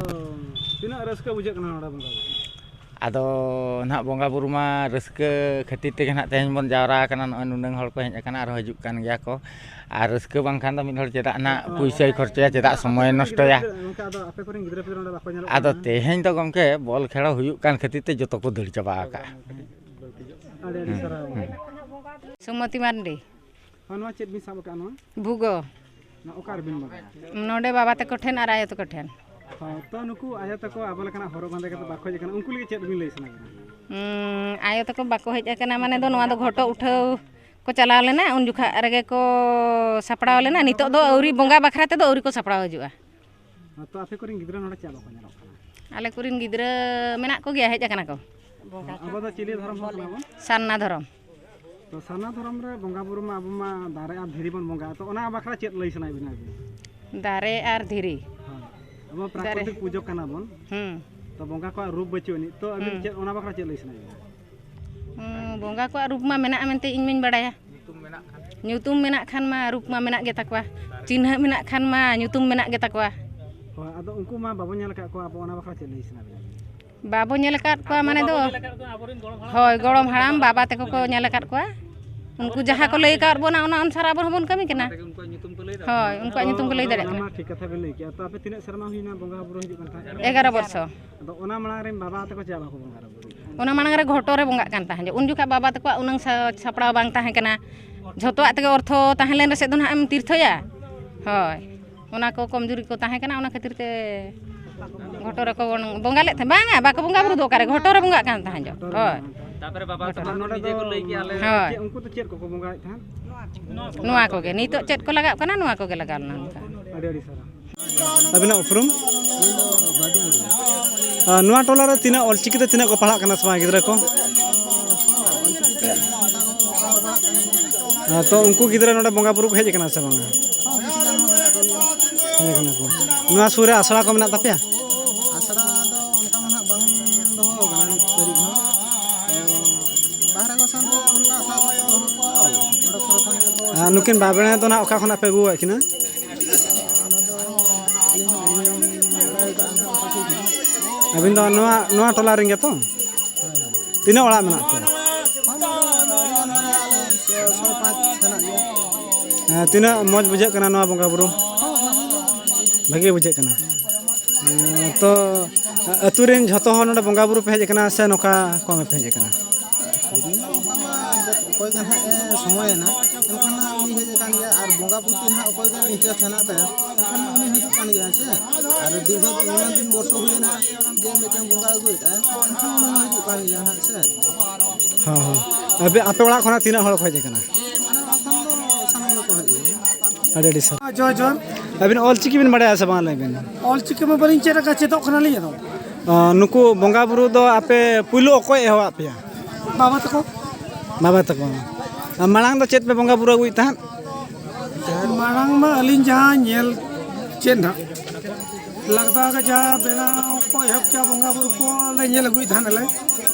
ᱛᱤᱱᱟᱹᱜ ᱨᱟᱹᱥᱠᱟᱹ ᱵᱩᱡᱷᱟᱹᱜ ᱠᱟᱱᱟ ᱱᱚᱰᱮ ᱵᱚᱸᱜᱟ ᱵᱩᱨᱩ? ᱟᱫᱚ ᱱᱟᱦᱟᱜ ᱵᱚᱸᱜᱟ ᱵᱩᱨᱩ ᱢᱟ ᱨᱟᱹᱥᱠᱟᱹ ᱠᱷᱟᱹᱛᱤᱨ ᱛᱮᱜᱮ ᱱᱟᱦᱟᱜ ᱛᱮᱦᱮᱧ ᱵᱚᱱ ᱡᱟᱣᱨᱟ ᱟᱠᱟᱱᱟ, ᱱᱚᱜᱼᱚᱭ ᱱᱩᱱᱟᱹᱝ ᱦᱚᱲ ᱠᱚ ᱦᱮᱡ ᱟᱠᱟᱱᱟ, ᱟᱨᱦᱚᱸ ᱦᱤᱡᱩᱜ ᱠᱟᱱ ᱜᱮᱭᱟ ᱠᱚ᱾ ᱟᱨ ᱨᱟᱹᱥᱠᱟᱹ ᱵᱟᱝᱠᱷᱟᱱ ᱫᱚ ᱢᱤᱫ ᱦᱚᱲ ᱪᱮᱫᱟᱜ ᱱᱟᱦᱟᱜ ᱯᱩᱭᱥᱟᱹᱭ ᱠᱷᱚᱨᱪᱟᱭᱟ, ᱪᱮᱫᱟᱜ ᱥᱚᱢᱚᱭᱮ ᱱᱚᱥᱴᱚᱭᱟ? ᱜᱚᱢᱠᱮ, ᱟᱫᱚ ᱟᱯᱮ ᱠᱚᱨᱮᱱ ᱜᱤᱫᱽᱨᱟᱹ ᱯᱤᱫᱽᱨᱟᱹ ᱱᱚᱰᱮ ᱵᱟᱠᱚ ᱧᱮᱞᱚᱜ ᱟᱫᱚ ᱠᱟᱱᱟ? ᱛᱮᱦᱮᱧ ᱫᱚ ᱜᱚᱢᱠᱮ ᱵᱚᱞ ᱠᱷᱮᱞ ᱦᱩᱭᱩᱜ ᱠᱟᱱ ᱠᱷᱟᱹᱛᱤᱨ ᱛᱮ ᱡᱚᱛᱚ ᱠᱚ ᱫᱟᱹᱲ ᱪᱟᱵᱟ ᱟᱠᱟᱫᱼᱟ᱾ ᱟᱹᱰᱤ ᱟᱹᱰᱤ ᱥᱟᱨᱦᱟᱣ᱾ ᱦᱩᱸ᱾ ᱥᱩᱢᱚᱛᱤ ᱢᱟᱨᱰᱤ᱾ ᱦᱳᱭ, ᱱᱚᱣᱟ ᱪᱮᱫ ᱵᱤᱱ ᱥᱟᱵ ᱟᱠᱟᱫᱼᱟ ᱱᱚᱣᱟ? ᱵᱷᱩᱜᱳ᱾ ᱱᱚᱣᱟ ᱚᱠᱟ ᱨᱮᱵᱤᱱ ᱵᱟᱲᱟᱭᱟ? ᱱᱚᱰᱮ ᱵᱟᱵᱟ ᱛᱟᱠᱚ ᱴᱷᱮᱱ ᱟᱨ ᱟᱭᱳ ᱛᱟᱠᱚ ᱴᱷᱮᱱ᱾ ᱦᱳᱭ, ᱛᱚ ᱱᱩᱠᱩ ᱟᱭᱳ ᱛᱟᱠᱚ ᱟᱵᱚ ᱞᱮᱠᱟᱱᱟᱜ ᱦᱚᱨᱚᱜ ᱵᱟᱸᱫᱮ ᱠᱟᱛᱮ ᱵᱟᱠᱚ ᱦᱮᱡ ᱟᱠᱟᱱᱟ, ᱩᱱᱠᱩ ᱞᱟᱹᱜᱤᱫ ᱪᱮᱫ ᱵᱤᱱ ᱞᱟᱹᱭ ᱥᱟᱱᱟ ᱵᱤᱱᱟ? ᱩᱸ, ᱟᱭᱳ ᱛᱟᱠᱚ ᱵᱟᱠᱚ ᱦᱮᱡ ᱟᱠᱟᱱᱟ ᱢᱟᱱᱮ ᱫᱚ ᱱᱚᱣᱟ ᱫᱚ ᱜᱷᱚᱴᱚ ᱩᱴᱷᱟᱹᱣ ᱠᱚ ᱪᱟᱞᱟᱣ ᱞᱮᱱᱟ, ᱩᱱ ᱡᱚᱠᱷᱟᱜ ᱨᱮᱜᱮ ᱠᱚ ᱥᱟᱯᱲᱟᱣ ᱞᱮᱱᱟ᱾ ᱱᱤᱛᱚᱜ ᱫᱚ ᱟᱹᱣᱨᱤ, ᱵᱚᱸᱜᱟ ᱵᱟᱠᱷᱨᱟ ᱛᱮᱫᱚ ᱟᱹᱣᱨᱤ ᱠᱚ ᱥᱟᱯᱲᱟᱣ ᱦᱤᱡᱩᱜᱼᱟ᱾ ᱛᱚ ᱟᱯᱮ ᱠᱚᱨᱮᱱ ᱜᱤᱫᱽᱨᱟᱹ ᱱᱚᱰᱮ ᱪᱮᱫ ᱵᱟᱠᱚ ᱧᱮᱞᱚᱜ ᱠᱟᱱᱟ? ᱟᱞᱮ ᱠᱚᱨᱮᱱ ᱜᱤᱫᱽᱨᱟᱹ ᱢᱮᱱᱟᱜ ᱠᱚᱜᱮᱭᱟ, ᱦᱮᱡ ᱟᱠᱟᱱᱟ ᱠᱚ᱾ ᱟᱵᱚ ᱫᱚ ᱪᱤᱞᱤ ᱫᱷᱚᱨᱚᱢ ᱦᱚᱲ ᱠᱟᱱᱟ ᱵᱚᱱ? ᱥᱟᱨᱱᱟ ᱫᱷᱚᱨᱚᱢ᱾ ᱛᱚ ᱥᱟᱨᱱᱟ ᱫᱷᱚᱨᱚᱢ ᱨᱮ ᱵᱚᱸᱜᱟ ᱵᱩᱨᱩ ᱢᱟ ᱟᱵᱚ ᱢᱟ ᱫᱟᱨᱮ ᱟᱨ ᱫᱷᱤᱨᱤ ᱵᱚᱱ ᱵᱚᱸᱜᱟᱜᱼᱟ, ᱛᱚ ᱚᱱᱟ ᱵᱟᱠᱷᱨᱟ ᱪᱮᱫ ᱞᱟᱹᱭ ᱥᱟᱱᱟᱭᱮᱫ ᱵᱮᱱᱟ ᱟᱹᱵᱤᱱ? ᱫᱟᱨᱮ ᱟᱨ ᱫᱷᱤᱨᱤ᱾ ᱦᱳᱭ᱾ ᱟᱵᱚ ᱫᱟᱨᱮ᱾ ᱯᱨᱟᱠᱨᱤᱛᱤᱠ ᱯᱩᱡᱟᱹ ᱠᱟᱱᱟ ᱵᱚᱱ᱾ ᱦᱩᱸ᱾ ᱛᱚ ᱵᱚᱸᱜᱟ ᱠᱚᱣᱟᱜ ᱨᱩᱯ ᱵᱟᱹᱪᱩᱜ ᱟᱹᱱᱤᱡ, ᱛᱚ ᱟᱹᱵᱤᱱ ᱦᱩᱸ᱾ ᱪᱮᱫ, ᱚᱱᱟ ᱵᱟᱠᱷᱨᱟ ᱪᱮᱫ ᱞᱟᱹᱭ ᱥᱟᱱᱟᱭᱮᱫ ᱵᱮᱱᱟ? ᱦᱩᱸ, ᱵᱚᱸᱜᱟ ᱠᱚᱣᱟᱜ ᱨᱩᱯ ᱢᱟ ᱢᱮᱱᱟᱜᱼᱟ ᱢᱮᱱᱛᱮ ᱤᱧ ᱢᱟᱧ ᱵᱟᱲᱟᱭᱟ᱾ ᱧᱩᱛᱩᱢ ᱢᱮᱱᱟᱜ ᱠᱷᱟᱱ ᱢᱟ ᱨᱩᱯ ᱢᱟ ᱢᱮᱱᱟᱜ ᱜᱮ ᱛᱟᱠᱚᱣᱟ, ᱪᱤᱱᱦᱟᱹ ᱢᱮᱱᱟᱜ ᱠᱷᱟᱱ ᱢᱟ ᱧᱩᱛᱩᱢ ᱢᱮᱱᱟᱜ ᱜᱮ ᱛᱟᱠᱚᱣᱟ᱾ ᱦᱳᱭ, ᱟᱫᱚ ᱩᱱᱠᱩ ᱢᱟ ᱵᱟᱵᱚ ᱧᱮᱞ ᱟᱠᱟᱫ ᱠᱚᱣᱟ, ᱟᱵᱚ ᱚᱱᱟ ᱵᱟᱠᱷᱨᱟ ᱪᱮᱫ ᱞᱟᱹᱭ ᱥᱟᱱᱟ ᱵᱤᱱᱟ? ᱵᱟᱵᱚ ᱧᱮᱞ ᱟᱠᱟᱫ ᱠᱚᱣᱟ ᱢᱟᱱᱮ ᱫᱚ, ᱦᱳᱭ, ᱜᱚᱲᱚᱢ ᱦᱟᱲᱟᱢ ᱵᱟᱵᱟ ᱛᱟᱠᱚ ᱠᱚ ᱧᱮᱞ ᱟᱠᱟᱫ ᱠᱚᱣᱟ᱾ ᱩᱱᱠᱩ ᱡᱟᱦᱟᱸ ᱠᱚ ᱞᱟᱹᱭ ᱟᱠᱟᱫ ᱵᱚᱱᱟ, ᱚᱱᱟ ᱚᱱᱩᱥᱟᱨ ᱟᱵᱚ ᱦᱚᱸᱵᱚᱱ ᱠᱟᱹᱢᱤ ᱠᱟᱱᱟ᱾ ᱦᱳᱭ, ᱩᱱᱠᱩᱣᱟᱜ ᱧᱩᱛᱩᱢ ᱠᱚ ᱞᱟᱹᱭ ᱫᱟᱲᱮᱭᱟᱜ ᱚᱱᱟ ᱠᱟᱱᱟ᱾ ᱢᱟ ᱴᱷᱤᱠ ᱠᱟᱛᱷᱟ ᱵᱤᱱ ᱞᱟᱹᱭ ᱠᱮᱜᱼᱟ᱾ ᱛᱚ ᱟᱯᱮ ᱛᱤᱱᱟᱹᱜ ᱥᱮᱨᱢᱟ ᱦᱩᱭᱱᱟ ᱵᱚᱸᱜᱟ ᱵᱩᱨᱩ ᱦᱤᱡᱩᱜ ᱠᱟᱱ ᱛᱟᱦᱮᱸᱫ? ᱮᱜᱟᱨᱚ ᱵᱚᱨᱥᱚ᱾ ᱟᱫᱚ ᱚᱱᱟ ᱢᱟᱲᱟᱝ ᱨᱮᱱ ᱵᱟᱵᱟ ᱛᱟᱠᱚ ᱪᱮᱫᱟᱜ ᱵᱟᱠᱚ ᱵᱚᱸᱜᱟ ᱵᱩᱨᱩᱭᱮᱫ ᱛᱟᱦᱮᱸᱫ? ᱚᱱᱟ ᱢᱟᱲᱟᱝ ᱨᱮ ᱜᱷᱚᱴᱚ ᱨᱮ ᱵᱚᱸᱜᱟᱜ ᱠᱟᱱ ᱛᱟᱦᱮᱸᱫ᱾ ᱩᱱ ᱡᱚᱠᱷᱟᱜ ᱵᱟᱵᱟ ᱛᱟᱠᱚᱣᱟᱜ ᱩᱱᱟᱹᱝ ᱥᱟ-, ᱥᱟᱯᱲᱟᱣ ᱵᱟᱝ ᱛᱟᱦᱮᱸ ᱠᱟᱱᱟ᱾ ᱡᱷᱚᱛᱚᱣᱟᱜ ᱛᱮᱜᱮ ᱚᱨᱛᱷᱚ ᱛᱟᱦᱮᱸ ᱞᱮᱱ ᱨᱮᱥᱮᱫ ᱫᱚ ᱱᱟᱦᱟᱜ ᱮᱢ ᱛᱤᱨᱛᱷᱚᱭᱟ᱾ ᱦᱳᱭ, ᱚᱱᱟ ᱠᱚ ᱠᱚᱢᱡᱩᱨᱤ ᱠᱚ ᱛᱟᱦᱮᱸ ᱠᱟᱱᱟ, ᱚᱱᱟ ᱠᱷᱟᱹᱛᱤᱨ ᱛᱮ ᱜᱷᱚᱴᱚ ᱨᱮᱠᱚ ᱵᱚᱸᱜᱟ ᱞᱮᱫ ᱛᱟᱦᱮᱸᱫ᱾ ᱵᱟᱝᱟ, ᱵᱟᱠᱚ ᱵᱚᱸᱜᱟ ᱵᱩᱨᱩ ᱫᱚ ᱚᱠᱟᱨᱮ, ᱜᱷᱚᱴᱚ ᱨᱮ ᱵᱚᱸᱜᱟᱜ ᱠᱟᱱ ᱛᱟᱦᱮᱸᱫ᱾ ᱦᱳᱭ᱾ ᱛᱟᱯᱚᱨᱮ ᱵᱟᱵᱟ ᱛᱟᱢᱟ ᱱᱚᱰᱮ ᱱᱤᱡᱮ ᱫᱚ ᱠᱚ ᱞᱟᱹᱭ ᱠᱮᱜᱼᱟ, ᱟᱞᱮ ᱦᱳᱭ᱾ ᱪᱮᱫ, ᱩᱱᱠᱩ ᱫᱚ ᱪᱮᱫ ᱠᱚᱠᱚ ᱵᱚᱸᱜᱟᱭᱮᱫ ᱛᱟᱦᱮᱸᱫ? ᱱᱚᱣᱟ ᱠᱚᱜᱮ ᱱᱤᱛᱚᱜ ᱪᱮᱫ ᱠᱚ ᱞᱟᱜᱟᱜ ᱠᱟᱱᱟ, ᱱᱚᱣᱟ ᱠᱚᱜᱮ ᱞᱟᱜᱟᱣ ᱞᱮᱱᱟ ᱚᱱᱠᱟ᱾ ᱟᱹᱰᱤ ᱟᱹᱰᱤ ᱥᱟᱨᱦᱟᱣ᱾ ᱟᱹᱵᱤᱱᱟᱜ ᱩᱯᱨᱩᱢ? ᱟᱨ ᱱᱚᱣᱟ ᱴᱚᱞᱟ ᱨᱮ ᱛᱤᱱᱟᱹᱜ ᱚᱞᱪᱤᱠᱤ ᱛᱮ ᱛᱤᱱᱟᱹᱜ ᱠᱚ ᱯᱟᱲᱦᱟᱜ ᱠᱟᱱᱟ ᱥᱮ ᱵᱟᱝ ᱜᱤᱫᱽᱨᱟᱹ ᱠᱚ? ᱟᱨ ᱛᱚ ᱩᱱᱠᱩ ᱜᱤᱫᱽᱨᱟᱹ ᱱᱚᱰᱮ ᱵᱚᱸᱜᱟ ᱵᱩᱨᱩ ᱠᱚ ᱦᱮᱡ ᱟᱠᱟᱱᱟ ᱥᱮ ᱵᱟᱝᱟ? ᱦᱮᱡ ᱟᱠᱟᱱᱟ ᱠᱚ᱾ ᱱᱚᱣᱟ ᱥᱩᱨ ᱨᱮ ᱟᱥᱲᱟ ᱠᱚ ᱢᱮᱱᱟᱜ ᱛᱟᱯᱮᱭᱟ? ᱟᱥᱲᱟ ᱫᱚ ᱚᱱᱠᱟ ᱢᱟ ᱱᱟᱦᱟᱜ ᱵᱟᱝ ᱫᱚᱦᱚ ᱟᱠᱟᱱᱟ ᱱᱤᱛ ᱫᱷᱟᱹᱨᱤᱡ ᱦᱚᱸ᱾ ᱛᱚ ᱵᱟᱦᱨᱮ ᱠᱚ ᱥᱮᱱ ᱨᱮ ᱚᱱᱠᱟ ᱟᱥᱲᱟ ᱠᱚ ᱫᱚᱦᱚ ᱠᱚᱣᱟ, ᱚᱸᱰᱮ ᱠᱚᱨᱮ ᱠᱷᱚᱱ ᱜᱮᱠᱚ ᱟᱨ ᱱᱩᱠᱤᱱ ᱵᱟᱵᱮᱲᱟ ᱫᱚ ᱱᱟᱦᱟᱜ ᱚᱠᱟ ᱠᱷᱚᱱᱟᱜ ᱯᱮ ᱟᱹᱜᱩ ᱟᱠᱟᱫ ᱠᱤᱱᱟ? ᱚᱱᱟ ᱫᱚ ᱟᱹᱞᱤᱧ ᱦᱚᱸ ᱵᱟᱹᱞᱤᱧ ᱵᱟᱲᱟᱭ ᱟᱠᱟᱫᱼᱟ ᱱᱟᱦᱟᱜ ᱚᱱᱠᱟ ᱴᱷᱤᱠ ᱦᱚᱸ᱾ ᱟᱹᱵᱤᱱ ᱫᱚ ᱱᱚᱣᱟ, ᱱᱚᱣᱟ ᱴᱚᱞᱟ ᱨᱮᱱ ᱜᱮᱛᱚ? ᱦᱮᱸ᱾ ᱛᱤᱱᱟᱹᱜ ᱚᱲᱟᱜ ᱢᱮᱱᱟᱜ ᱯᱮᱭᱟ? ᱦᱮᱸ, ᱟᱹᱰᱤ ᱜᱟᱱ ᱫᱷᱟᱨᱟ ᱟᱞᱮ ᱥᱚ ᱯᱟᱸᱪ ᱦᱮᱱᱟᱜ ᱞᱮᱭᱟ᱾ ᱦᱮᱸ, ᱛᱤᱱᱟᱹᱜ ᱢᱚᱡᱽ ᱵᱩᱡᱷᱟᱹᱜ ᱠᱟᱱᱟ ᱱᱚᱣᱟ ᱵᱚᱸᱜᱟ ᱵᱩᱨᱩ? ᱦᱚᱸ, ᱵᱷᱟᱜᱮ ᱜᱮ᱾ ᱵᱷᱟᱜᱮ ᱵᱩᱡᱷᱟᱹᱜ ᱠᱟᱱᱟ᱾ ᱦᱮᱸ, ᱛᱚ ᱟᱹᱛᱩ ᱨᱮᱱ ᱡᱷᱚᱛᱚ ᱦᱚᱲ ᱱᱚᱰᱮ ᱵᱚᱸᱜᱟ ᱵᱩᱨᱩ ᱯᱮ ᱦᱮᱡ ᱟᱠᱟᱱᱟ ᱥᱮ ᱱᱚᱝᱠᱟ ᱠᱚᱢ ᱯᱮ ᱦᱮᱡ ᱟᱠᱟᱱᱟ? ᱛᱮᱦᱮᱧ ᱢᱟ ᱚᱱᱠᱟ ᱢᱟ ᱚᱠᱚᱭ ᱜᱮ ᱱᱟᱦᱟᱜ ᱮ ᱥᱚᱢᱚᱭᱮᱱᱟ, ᱮᱱᱠᱷᱟᱱ ᱱᱟᱦᱟᱜ ᱩᱱᱤ ᱦᱮᱡ ᱟᱠᱟᱱ ᱜᱮᱭᱟ᱾ ᱟᱨ ᱵᱚᱸᱜᱟ ᱯᱨᱚᱛᱤ ᱱᱟᱦᱟᱜ ᱚᱠᱚᱭ ᱜᱮ interest ᱦᱮᱱᱟᱜ ᱛᱟᱭᱟ, ᱮᱱᱠᱷᱟᱱ ᱩᱱᱤ ᱦᱤᱡᱩᱜ ᱠᱟᱱ ᱜᱮᱭᱟ, ᱦᱮᱸ ᱥᱮ᱾ ᱟᱨ ᱫᱤᱨᱜᱷᱚ ᱩᱱᱟᱹᱜ ᱫᱤᱱ ᱵᱚᱨᱥᱚ ᱦᱩᱭᱮᱱᱟ ᱡᱮ ᱢᱤᱫᱴᱮᱱ ᱵᱚᱸᱜᱟ ᱟᱹᱜᱩᱭᱮᱫ ᱟᱭ, ᱮᱱᱠᱷᱟᱱ ᱩᱱᱤ ᱦᱚᱸ ᱦᱤᱡᱩᱜ ᱠᱟᱱ ᱜᱮᱭᱟ ᱱᱟᱦᱟᱜ, ᱥᱮ᱾ ᱦᱚᱸ, ᱦᱚᱸ᱾ ᱟᱯᱮ, ᱟᱯᱮ ᱚᱲᱟᱜ ᱠᱷᱚᱱᱟᱜ ᱛᱤᱱᱟᱹᱜ ᱦᱚᱲ ᱠᱚ ᱦᱮᱡ ᱟᱠᱟᱱᱟ? ᱟᱞᱮ ᱚᱲᱟᱜ ᱠᱷᱚᱱ ᱫᱚ ᱥᱟᱱᱟᱢ ᱜᱮᱠᱚ ᱦᱮᱡ ᱟᱠᱟᱱᱟ᱾ ᱟᱹᱰᱤ ᱟᱹᱰᱤ ᱥᱟᱨᱦᱟᱣ᱾ ᱡᱚᱦᱟᱨ, ᱡᱚᱦᱟᱨ᱾ ᱟᱹᱵᱤᱱ ᱚᱞ ᱪᱤᱠᱤ ᱵᱤᱱ ᱵᱟᱲᱟᱭᱟ ᱥᱮ ᱵᱟᱝ, ᱞᱟᱹᱭ ᱵᱤᱱ? ᱚᱞ ᱪᱤᱠᱤ ᱢᱟ ᱵᱟᱹᱞᱤᱧ ᱪᱮᱫ ᱟᱠᱟᱫ, ᱪᱮᱫᱚᱜ ᱠᱟᱱᱟᱞᱤᱧ ᱟᱫᱚ᱾ ᱚ, ᱱᱩᱠᱩ ᱵᱚᱸᱜᱟ ᱵᱩᱨᱩ ᱫᱚ ᱟᱯᱮ ᱯᱩᱭᱞᱩ ᱚᱠᱚᱭ ᱮᱦᱚᱵᱟᱫ ᱯᱮᱭᱟ? ᱵᱟᱵᱟ ᱛᱟᱠᱚ᱾ ᱵᱟᱵᱟ ᱛᱟᱠᱚ᱾ ᱟᱨ ᱢᱟᱲᱟᱝ ᱫᱚ ᱪᱮᱫ ᱯᱮ ᱵᱚᱸᱜᱟ ᱵᱩᱨᱩ ᱟᱹᱜᱩᱭᱮᱫ ᱛᱟᱦᱮᱸᱫ? ᱢᱟᱲᱟᱝ ᱢᱟ ᱟᱹᱞᱤᱧ ᱡᱟᱦᱟᱸ ᱧᱮᱞ ᱪᱮᱫ ᱱᱟᱦᱟᱜ, ᱞᱟᱜᱽᱫᱟ ᱜᱮ ᱡᱟᱦᱟᱸ ᱵᱮᱱᱟᱣ ᱠᱚ ᱮᱦᱚᱵ ᱠᱮᱜᱼᱟ, ᱵᱚᱸᱜᱟ ᱵᱩᱨᱩ ᱠᱚ ᱞᱮ ᱧᱮᱞ ᱟᱹᱜᱩᱭᱮᱫ ᱛᱟᱦᱮᱸᱫ ᱟᱞᱮ᱾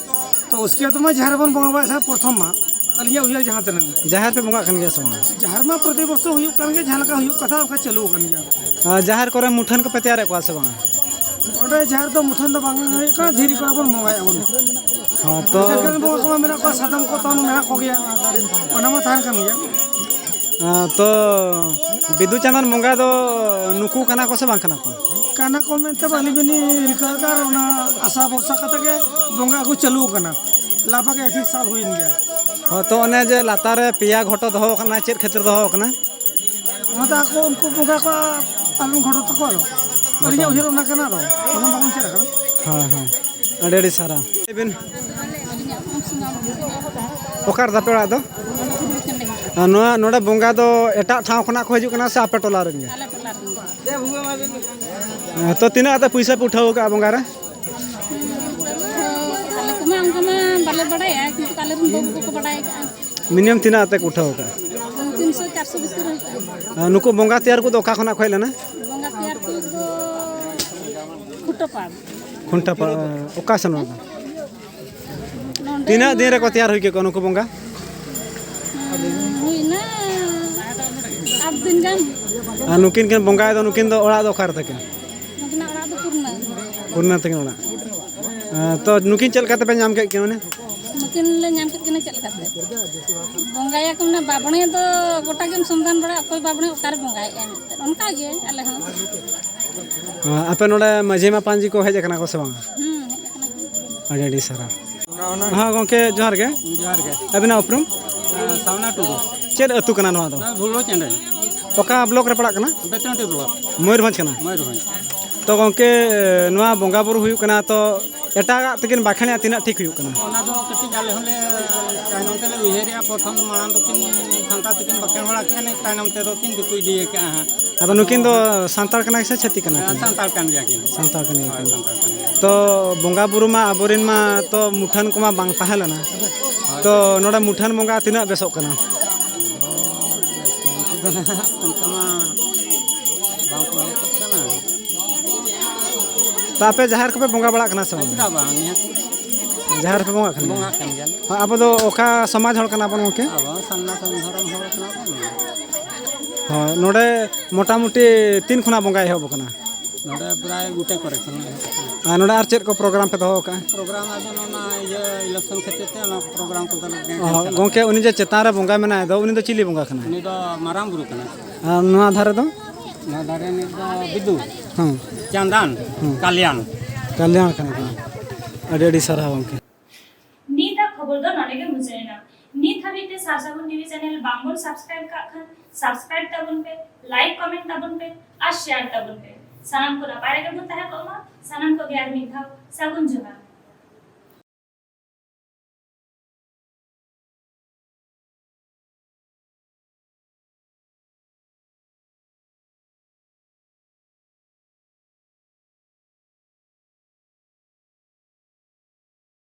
ᱛᱚ ᱩᱥᱠᱮ ᱵᱟᱫ ᱢᱟ ᱡᱟᱦᱮᱨ ᱨᱮᱵᱚᱱ ᱵᱚᱸᱜᱟ ᱵᱟᱲᱟᱭᱮᱫ ᱛᱟᱦᱮᱸᱫ ᱯᱨᱚᱛᱷᱚᱢ ᱢᱟ, ᱟᱹᱞᱤᱧᱟᱜ ᱩᱭᱦᱟᱹᱨ ᱡᱟᱦᱟᱸ ᱛᱤᱱᱟᱹᱜ᱾ ᱡᱟᱦᱮᱨ ᱯᱮ ᱵᱚᱸᱜᱟᱜ ᱠᱟᱱ ᱜᱮᱭᱟ ᱥᱮ ᱵᱟᱝ? ᱡᱟᱦᱮᱨ ᱢᱟ ᱯᱨᱚᱛᱤ ᱵᱚᱨᱥᱚ ᱦᱩᱭᱩᱜ ᱠᱟᱱ ᱜᱮ, ᱡᱟᱦᱟᱸ ᱞᱮᱠᱟ ᱦᱩᱭᱩᱜ ᱠᱟᱛᱷᱟ ᱚᱱᱠᱟ ᱪᱟᱹᱞᱩ ᱟᱠᱟᱱ ᱜᱮᱭᱟ᱾ ᱟᱨ ᱡᱟᱦᱮᱨ ᱠᱚᱨᱮ ᱢᱩᱴᱷᱟᱹᱱ ᱠᱚᱯᱮ ᱛᱮᱭᱟᱨᱮᱫ ᱠᱚᱣᱟ ᱥᱮ ᱵᱟᱝᱟ? ᱚᱸᱰᱮ ᱡᱟᱦᱮᱨ ᱫᱚ ᱢᱩᱴᱷᱟᱹᱱ ᱫᱚ ᱵᱟᱝ ᱦᱩᱭᱩᱜ ᱠᱟᱱᱟ, ᱫᱷᱤᱨᱤ ᱠᱚᱨᱮ ᱵᱚᱱ ᱵᱚᱸᱜᱟᱭᱮᱫᱼᱟ ᱵᱚᱱ᱾ ᱦᱚᱸ, ᱛᱚ ᱡᱟᱦᱮᱨ ᱨᱮᱱ ᱵᱚᱸᱜᱟ ᱠᱚᱢᱟ ᱢᱮᱱᱟᱜ ᱠᱚᱣᱟ, ᱥᱟᱫᱚᱢ ᱠᱚ ᱛᱟᱵᱚᱱ ᱢᱮᱱᱟᱜ ᱠᱚᱜᱮᱭᱟ, ᱚᱱᱟ ᱢᱟ ᱛᱟᱦᱮᱱ ᱠᱟᱱ ᱜᱮᱭᱟ᱾ ᱟᱸ, ᱛᱚ ᱵᱤᱫᱩ ᱪᱟᱸᱫᱟᱱ ᱵᱚᱸᱜᱟ ᱫᱚ ᱱᱩᱠᱩ ᱠᱟᱱᱟ ᱠᱚ ᱥᱮ ᱵᱟᱝ ᱠᱟᱱᱟ ᱠᱚ? ᱠᱟᱱᱟ ᱠᱚ ᱢᱮᱱᱛᱮ ᱢᱟ ᱟᱹᱞᱤᱧ ᱵᱤᱱ ᱨᱤᱠᱟᱹ ᱟᱠᱟᱫ, ᱟᱨ ᱚᱱᱟ ᱟᱥᱟ ᱵᱷᱚᱨᱥᱟ ᱠᱟᱛᱮ ᱜᱮ ᱵᱚᱸᱜᱟ ᱟᱹᱜᱩ ᱪᱟᱹᱞᱩ ᱟᱠᱟᱱᱟ᱾ ᱞᱟᱵᱷᱟ ᱜᱮ ᱟᱹᱰᱤ ᱥᱟᱞ ᱦᱩᱭᱮᱱ ᱜᱮᱭᱟ᱾ ᱦᱚᱸ, ᱛᱚ ᱚᱱᱮ ᱡᱮ ᱞᱟᱛᱟᱨ ᱨᱮ ᱯᱮᱭᱟ ᱜᱷᱚᱴᱚ ᱫᱚᱦᱚ ᱟᱠᱟᱱᱟ, ᱪᱮᱫ ᱠᱷᱟᱹᱛᱤᱨ ᱫᱚᱦᱚ ᱟᱠᱟᱱᱟ? ᱚᱱᱟ ᱫᱚ ᱟᱠᱚ ᱩᱱᱠᱩ ᱵᱚᱸᱜᱟ ᱠᱚ ᱯᱟᱞᱚᱱ ᱜᱷᱚᱴᱚ ᱛᱟᱠᱚ, ᱟᱫᱚ ᱟᱹᱞᱤᱧᱟᱜ ᱩᱭᱦᱟᱹᱨ ᱚᱱᱟ ᱠᱟᱱᱟ᱾ ᱟᱫᱚ ᱚᱱᱟ ᱵᱟᱵᱚᱱ ᱪᱮᱫ ᱟᱠᱟᱱᱟ᱾ ᱦᱳᱭ, ᱦᱳᱭ, ᱟᱹᱰᱤ ᱟᱹᱰᱤ ᱥᱟᱨᱦᱟᱣ᱾ ᱞᱟᱹᱭ ᱵᱤᱱ, ᱚᱠᱟ ᱨᱮ ᱛᱟᱯᱮ ᱚᱲᱟᱜ ᱫᱚ? ᱟᱨ ᱱᱚᱣᱟ ᱱᱚᱰᱮ ᱵᱚᱸᱜᱟ ᱫᱚ ᱮᱴᱟᱜ ᱴᱷᱟᱶ ᱠᱷᱚᱱᱟᱜ ᱠᱚ ᱦᱤᱡᱩᱜ ᱠᱟᱱᱟ ᱥᱮ ᱟᱯᱮ ᱴᱚᱞᱟ ᱨᱮᱱ ᱜᱮ? ᱟᱞᱮ ᱴᱚᱞᱟ ᱨᱮᱱ ᱜᱮ᱾ ᱦᱮᱸ, ᱛᱚ ᱛᱤᱱᱟᱹᱜ ᱠᱟᱛᱮ ᱯᱩᱭᱥᱟᱹ ᱯᱮ ᱩᱴᱷᱟᱹᱣ ᱟᱠᱟᱫᱼᱟ ᱵᱚᱸᱜᱟ ᱨᱮ? ᱟᱞᱮ ᱠᱚᱢᱟ ᱚᱱᱠᱟ ᱢᱟ ᱵᱟᱞᱮ ᱵᱟᱲᱟᱭᱟ, ᱠᱤᱱᱛᱩ ᱟᱞᱮ ᱨᱮᱱ ᱵᱟᱹᱵᱩ ᱠᱚᱠᱚ ᱵᱟᱲᱟᱭ ᱟᱠᱟᱫᱼᱟ᱾ ᱢᱤᱱᱤᱢᱟᱢ ᱛᱤᱱᱟᱹᱜ ᱠᱟᱛᱮ ᱠᱚ ᱩᱴᱷᱟᱹᱣ ᱟᱠᱟᱫᱼᱟ? ᱛᱤᱱᱥᱚ ᱪᱟᱨᱥᱚ ᱵᱷᱤᱛᱤᱨ ᱨᱮ ᱦᱩᱭᱩᱜᱼᱟ᱾ ᱟᱨ ᱱᱩᱠᱩ ᱵᱚᱸᱜᱟ ᱛᱮᱭᱟᱨ ᱠᱚᱫᱚ ᱚᱠᱟ ᱠᱷᱚᱱᱟᱜ ᱠᱚ ᱦᱮᱡ ᱞᱮᱱᱟ? ᱵᱚᱸᱜᱟ ᱛᱮᱭᱟᱨ ᱠᱚᱫᱚ ᱠᱷᱩᱴᱟᱹᱯᱟᱲ᱾ ᱠᱷᱩᱱᱴᱟᱹᱯᱟᱲ, ᱚᱠᱟ ᱥᱮᱱ ᱚᱱᱟ ᱫᱚ? ᱱᱚᱰᱮ ᱛᱤᱱᱟᱹᱜ ᱫᱤᱱ ᱨᱮᱠᱚ ᱛᱮᱭᱟᱨ ᱦᱩᱭ ᱠᱮᱫ ᱠᱚᱣᱟ ᱱᱩᱠᱩ ᱵᱚᱸᱜᱟ? ᱦᱩᱸ, ᱦᱩᱭᱱᱟ ᱟᱴ ᱫᱤᱱ ᱜᱟᱱ᱾ ᱟᱨ ᱱᱩᱠᱤᱱ ᱠᱤᱱ ᱵᱚᱸᱜᱟᱭ ᱫᱚ, ᱱᱩᱠᱤᱱ ᱫᱚ ᱚᱲᱟᱜ ᱫᱚ ᱚᱠᱟ ᱨᱮ ᱛᱟᱹᱠᱤᱱ? ᱱᱩᱠᱤᱱᱟᱜ ᱚᱲᱟᱜ ᱫᱚ ᱯᱩᱨᱱᱟ᱾ ᱯᱩᱨᱱᱟ ᱛᱟᱹᱠᱤᱱ ᱚᱲᱟᱜ᱾ ᱟᱸ, ᱛᱚ ᱱᱩᱠᱤᱱ ᱪᱮᱫ ᱞᱮᱠᱟ ᱛᱮᱯᱮ ᱧᱟᱢ ᱠᱮᱫ ᱠᱤᱱᱟ ᱢᱟᱱᱮ? ᱱᱩᱠᱤᱱ ᱞᱮ ᱧᱟᱢ ᱠᱮᱫ ᱠᱤᱱᱟ ᱪᱮᱫ ᱞᱮᱠᱟᱛᱮ? ᱵᱚᱸᱜᱟᱭᱟᱠᱚ ᱢᱟᱱᱮ ᱵᱟᱵᱽᱲᱮ ᱫᱚ ᱜᱚᱴᱟ ᱜᱮᱢ ᱥᱚᱱᱫᱷᱟᱱ ᱵᱟᱲᱟᱭᱟ, ᱚᱠᱚᱭ ᱵᱟᱵᱽᱲᱮ ᱚᱠᱟᱨᱮ ᱵᱚᱸᱜᱟᱭᱮᱫᱼᱟ ᱢᱮᱱᱛᱮ, ᱚᱱᱠᱟ ᱜᱮ ᱟᱞᱮ ᱦᱚᱸ᱾ ᱟᱸ, ᱟᱯᱮ ᱱᱚᱰᱮ ᱢᱟᱹᱡᱷᱤ ᱢᱟᱯᱟᱱᱡᱷᱤ ᱠᱚ ᱦᱮᱡ ᱟᱠᱟᱱᱟ ᱠᱚ ᱥᱮ ᱵᱟᱝ? ᱦᱩᱸ, ᱦᱮᱡ ᱟᱠᱟᱱᱟ ᱠᱚ᱾ ᱟᱹᱰᱤ ᱟᱹᱰᱤ ᱥᱟᱨᱦᱟᱣ᱾ ᱦᱮᱸ ᱜᱚᱢᱠᱮ, ᱡᱚᱦᱟᱨ ᱜᱮ᱾ ᱡᱚᱦᱟᱨ ᱜᱮ᱾ ᱟᱹᱵᱤᱱᱟᱜ ᱩᱯᱨᱩᱢ? ᱦᱮᱸ, ᱥᱟᱣᱱᱟ ᱴᱩᱰᱩ᱾ ᱪᱮᱫ ᱟᱹᱛᱩ ᱠᱟᱱᱟ ᱱᱚᱣᱟ ᱫᱚ? ᱦᱮᱸ, ᱵᱷᱩᱞᱳ ᱪᱟᱸᱰᱮ᱾ ᱚᱠᱟ ᱵᱞᱚᱠ ᱨᱮ ᱯᱟᱲᱟᱜ ᱠᱟᱱᱟ? ᱵᱮᱛᱱᱟᱴᱤ ᱵᱞᱚᱠ᱾ ᱢᱚᱭᱩᱨᱵᱷᱚᱸᱡᱽ ᱠᱟᱱᱟ? ᱢᱚᱭᱩᱨᱵᱷᱚᱸᱡᱽ᱾ ᱛᱚ ᱜᱚᱢᱠᱮ, ᱱᱚᱣᱟ ᱵᱚᱸᱜᱟ ᱵᱩᱨᱩ ᱦᱩᱭᱩᱜ ᱠᱟᱱᱟ, ᱛᱚ ᱮᱴᱟᱜᱟᱜ ᱛᱮᱠᱤᱱ ᱵᱟᱠᱷᱮᱬᱮᱜᱼᱟ, ᱛᱤᱱᱟᱹᱜ ᱴᱷᱤᱠ ᱦᱩᱭᱩᱜ ᱠᱟᱱᱟ? ᱚᱱᱟ ᱫᱚ ᱠᱟᱹᱴᱤᱡ ᱟᱞᱮ ᱦᱚᱸᱞᱮ ᱛᱟᱭᱱᱚᱢ ᱛᱮᱞᱮ ᱩᱭᱦᱟᱹᱨᱮᱜᱼᱟ᱾ ᱯᱨᱚᱛᱷᱚᱢ ᱫᱚ ᱢᱟᱲᱟᱝ ᱫᱚᱠᱤᱱ ᱥᱟᱱᱛᱟᱲ ᱛᱮᱠᱤᱱ ᱵᱟᱠᱷᱮᱬ ᱵᱟᱲᱟ ᱠᱮᱜᱼᱟ, ᱛᱟᱭᱱᱚᱢ ᱛᱮᱫᱚ ᱠᱤᱱ ᱫᱤᱠᱩ ᱤᱫᱤ ᱟᱠᱟᱜᱼᱟ ᱦᱟᱸᱜ᱾ ᱟᱫᱚ ᱱᱩᱠᱤᱱ ᱫᱚ ᱥᱟᱱᱛᱟᱲ ᱠᱟᱱᱟ ᱥᱮ ᱪᱷᱟᱹᱛᱤᱠ ᱠᱟᱱᱟ ᱦᱮᱸ, ᱠᱤᱱ? ᱥᱟᱱᱛᱟᱲ ᱠᱟᱱ ᱜᱮᱭᱟ ᱠᱤᱱ᱾ ᱥᱟᱱᱛᱟᱲ ᱠᱟᱱ ᱜᱮᱭᱟ ᱦᱳᱭ, ᱠᱤᱱ᱾ ᱥᱟᱱᱛᱟᱲ ᱠᱟᱱ ᱜᱮᱭᱟ᱾ ᱛᱚ ᱵᱚᱸᱜᱟ ᱵᱩᱨᱩ ᱢᱟ ᱟᱵᱚᱨᱮᱱ ᱢᱟ ᱛᱚ ᱢᱩᱴᱷᱟᱹᱱ ᱠᱚᱢᱟ ᱵᱟᱝ ᱛᱟᱦᱮᱸ ᱞᱮᱱᱟ᱾ ᱦᱳᱭ᱾ ᱛᱚ ᱱᱚᱰᱮ ᱢᱩᱴᱷᱟᱹᱱ ᱵᱚᱸᱜᱟ ᱛᱤᱱᱟᱹᱜ ᱵᱮᱥᱚᱜ ᱠᱟᱱᱟ? ᱚᱱᱠᱟ ᱢᱟ ᱵᱟᱝ ᱠᱚ ᱠᱟᱱᱟ᱾ ᱛᱚ ᱟᱯᱮ ᱡᱟᱦᱮᱨ ᱠᱚᱯᱮ ᱵᱚᱸᱜᱟ ᱵᱟᱲᱟᱜ ᱠᱟᱱᱟ ᱥᱮ ᱵᱟᱝ? ᱪᱮᱫᱟᱜ ᱵᱟᱝ, ᱱᱤᱦᱟᱹᱛ᱾ ᱡᱟᱦᱮᱨ ᱨᱮᱯᱮ ᱵᱚᱸᱜᱟᱜ ᱠᱟᱱ ᱜᱮᱭᱟ? ᱵᱚᱸᱜᱟᱜ ᱠᱟᱱ ᱜᱮᱭᱟᱞᱮ᱾ ᱦᱳᱭ, ᱟᱵᱚ ᱫᱚ ᱚᱠᱟ ᱥᱚᱢᱟᱡᱽ ᱦᱚᱲ ᱠᱟᱱᱟ ᱵᱚᱱ ᱜᱚᱢᱠᱮ? ᱟᱵᱚ ᱥᱟᱨᱱᱟ ᱫᱷᱚᱨᱚᱢ ᱦᱚᱲ ᱠᱟᱱᱟ ᱵᱚᱱ᱾ ᱦᱳᱭ, ᱱᱚᱰᱮ ᱢᱚᱴᱟᱢᱩᱴᱤ ᱛᱤᱱ ᱠᱷᱚᱱᱟᱜ ᱵᱚᱸᱜᱟ ᱮᱦᱚᱵ ᱟᱠᱟᱱᱟ? ᱱᱚᱰᱮ ᱯᱨᱟᱭ ᱜᱚᱴᱮᱡ ᱠᱚᱨᱮ ᱠᱷᱚᱱ ᱮᱦᱚᱵ ᱟᱠᱟᱱᱟ᱾ ᱟᱨ ᱱᱚᱰᱮ ᱟᱨ ᱪᱮᱫ ᱠᱚ ᱯᱨᱳᱜᱨᱟᱢ ᱯᱮ ᱫᱚᱦᱚ ᱟᱠᱟᱫᱼᱟ? ᱯᱨᱳᱜᱨᱟᱢ ᱟᱫᱚ ᱱᱚᱣᱟ ᱤᱭᱟᱹ ᱤᱞᱮᱠᱥᱚᱱ ᱠᱷᱟᱹᱛᱤᱨ ᱛᱮ ᱚᱱᱟ ᱯᱨᱳᱜᱨᱟᱢ ᱠᱚᱫᱚ ᱞᱮ ᱚ, ᱠᱮᱱᱥᱮᱞ ᱜᱚᱢᱠᱮ, ᱟᱠᱟᱫᱟ᱾ ᱩᱱᱤ ᱡᱮ ᱪᱮᱛᱟᱱ ᱨᱮ ᱵᱚᱸᱜᱟ ᱢᱮᱱᱟᱭ ᱫᱚ, ᱩᱱᱤ ᱫᱚ ᱪᱤᱞᱤ ᱵᱚᱸᱜᱟ ᱠᱟᱱᱟᱭ? ᱩᱱᱤ ᱫᱚ ᱢᱟᱨᱟᱝ ᱵᱩᱨᱩ ᱠᱟᱱᱟᱭ᱾ ᱟᱨ ᱱᱚᱣᱟ ᱫᱷᱟᱨᱮ ᱫᱚ? ᱱᱚᱣᱟ ᱫᱷᱟᱨᱮ ᱨᱤᱱᱤᱡ ᱫᱚ ᱵᱤᱫᱩ᱾ ᱦᱮᱸ᱾ ᱪᱟᱸᱫᱟᱱ᱾ ᱦᱮᱸ᱾ ᱠᱟᱞᱭᱟᱱ᱾ ᱠᱟᱞᱭᱟᱱ ᱠᱟᱱᱟ ᱠᱚ᱾ ᱟᱹᱰᱤ ᱟᱹᱰᱤ ᱥᱟᱨᱦᱟᱣ ᱜᱚᱢᱠᱮ᱾ ᱱᱤᱛᱟᱜ ᱠᱷᱚᱵᱚᱨ ᱫᱚ ᱱᱚᱰᱮ ᱜᱮ ᱢᱩᱪᱟᱹᱫ ᱮᱱᱟ᱾ ᱱᱤᱛ ᱦᱟᱹᱵᱤᱡ ᱛᱮ ᱥᱟᱨ ᱥᱟᱹᱜᱩᱱ ᱴᱤᱵᱷᱤ ᱪᱮᱱᱮᱞ ᱵᱟᱝ ᱵᱚᱱ ᱥᱟᱵᱥᱠᱨᱟᱭᱤᱵ ᱠᱟᱜ ᱠᱷᱟᱱ, ᱥᱟᱵᱥᱠᱨᱟᱭᱤᱵ ᱛᱟᱵᱚᱱ ᱯᱮ, ᱞᱟᱭᱤᱠ, ᱠᱚᱢᱮᱱᱴ ᱛᱟᱵᱚᱱ ᱯᱮ ᱟᱨ ᱥᱮᱭᱟᱨ ᱛᱟᱵᱚᱱ ᱯᱮ᱾ ᱥᱟᱱᱟᱢ ᱠᱚ ᱱᱟᱯᱟᱭ ᱨᱮᱜᱮ ᱵᱚᱱ ᱛᱟᱦᱮᱸ ᱠᱚᱜ ᱢᱟ᱾ ᱥᱟᱱᱟᱢ ᱠᱚᱜᱮ ᱟᱨ ᱢᱤᱫ ᱫᱷᱟᱣ ᱥᱟᱹᱜᱩᱱ ᱡᱚᱦᱟᱨ᱾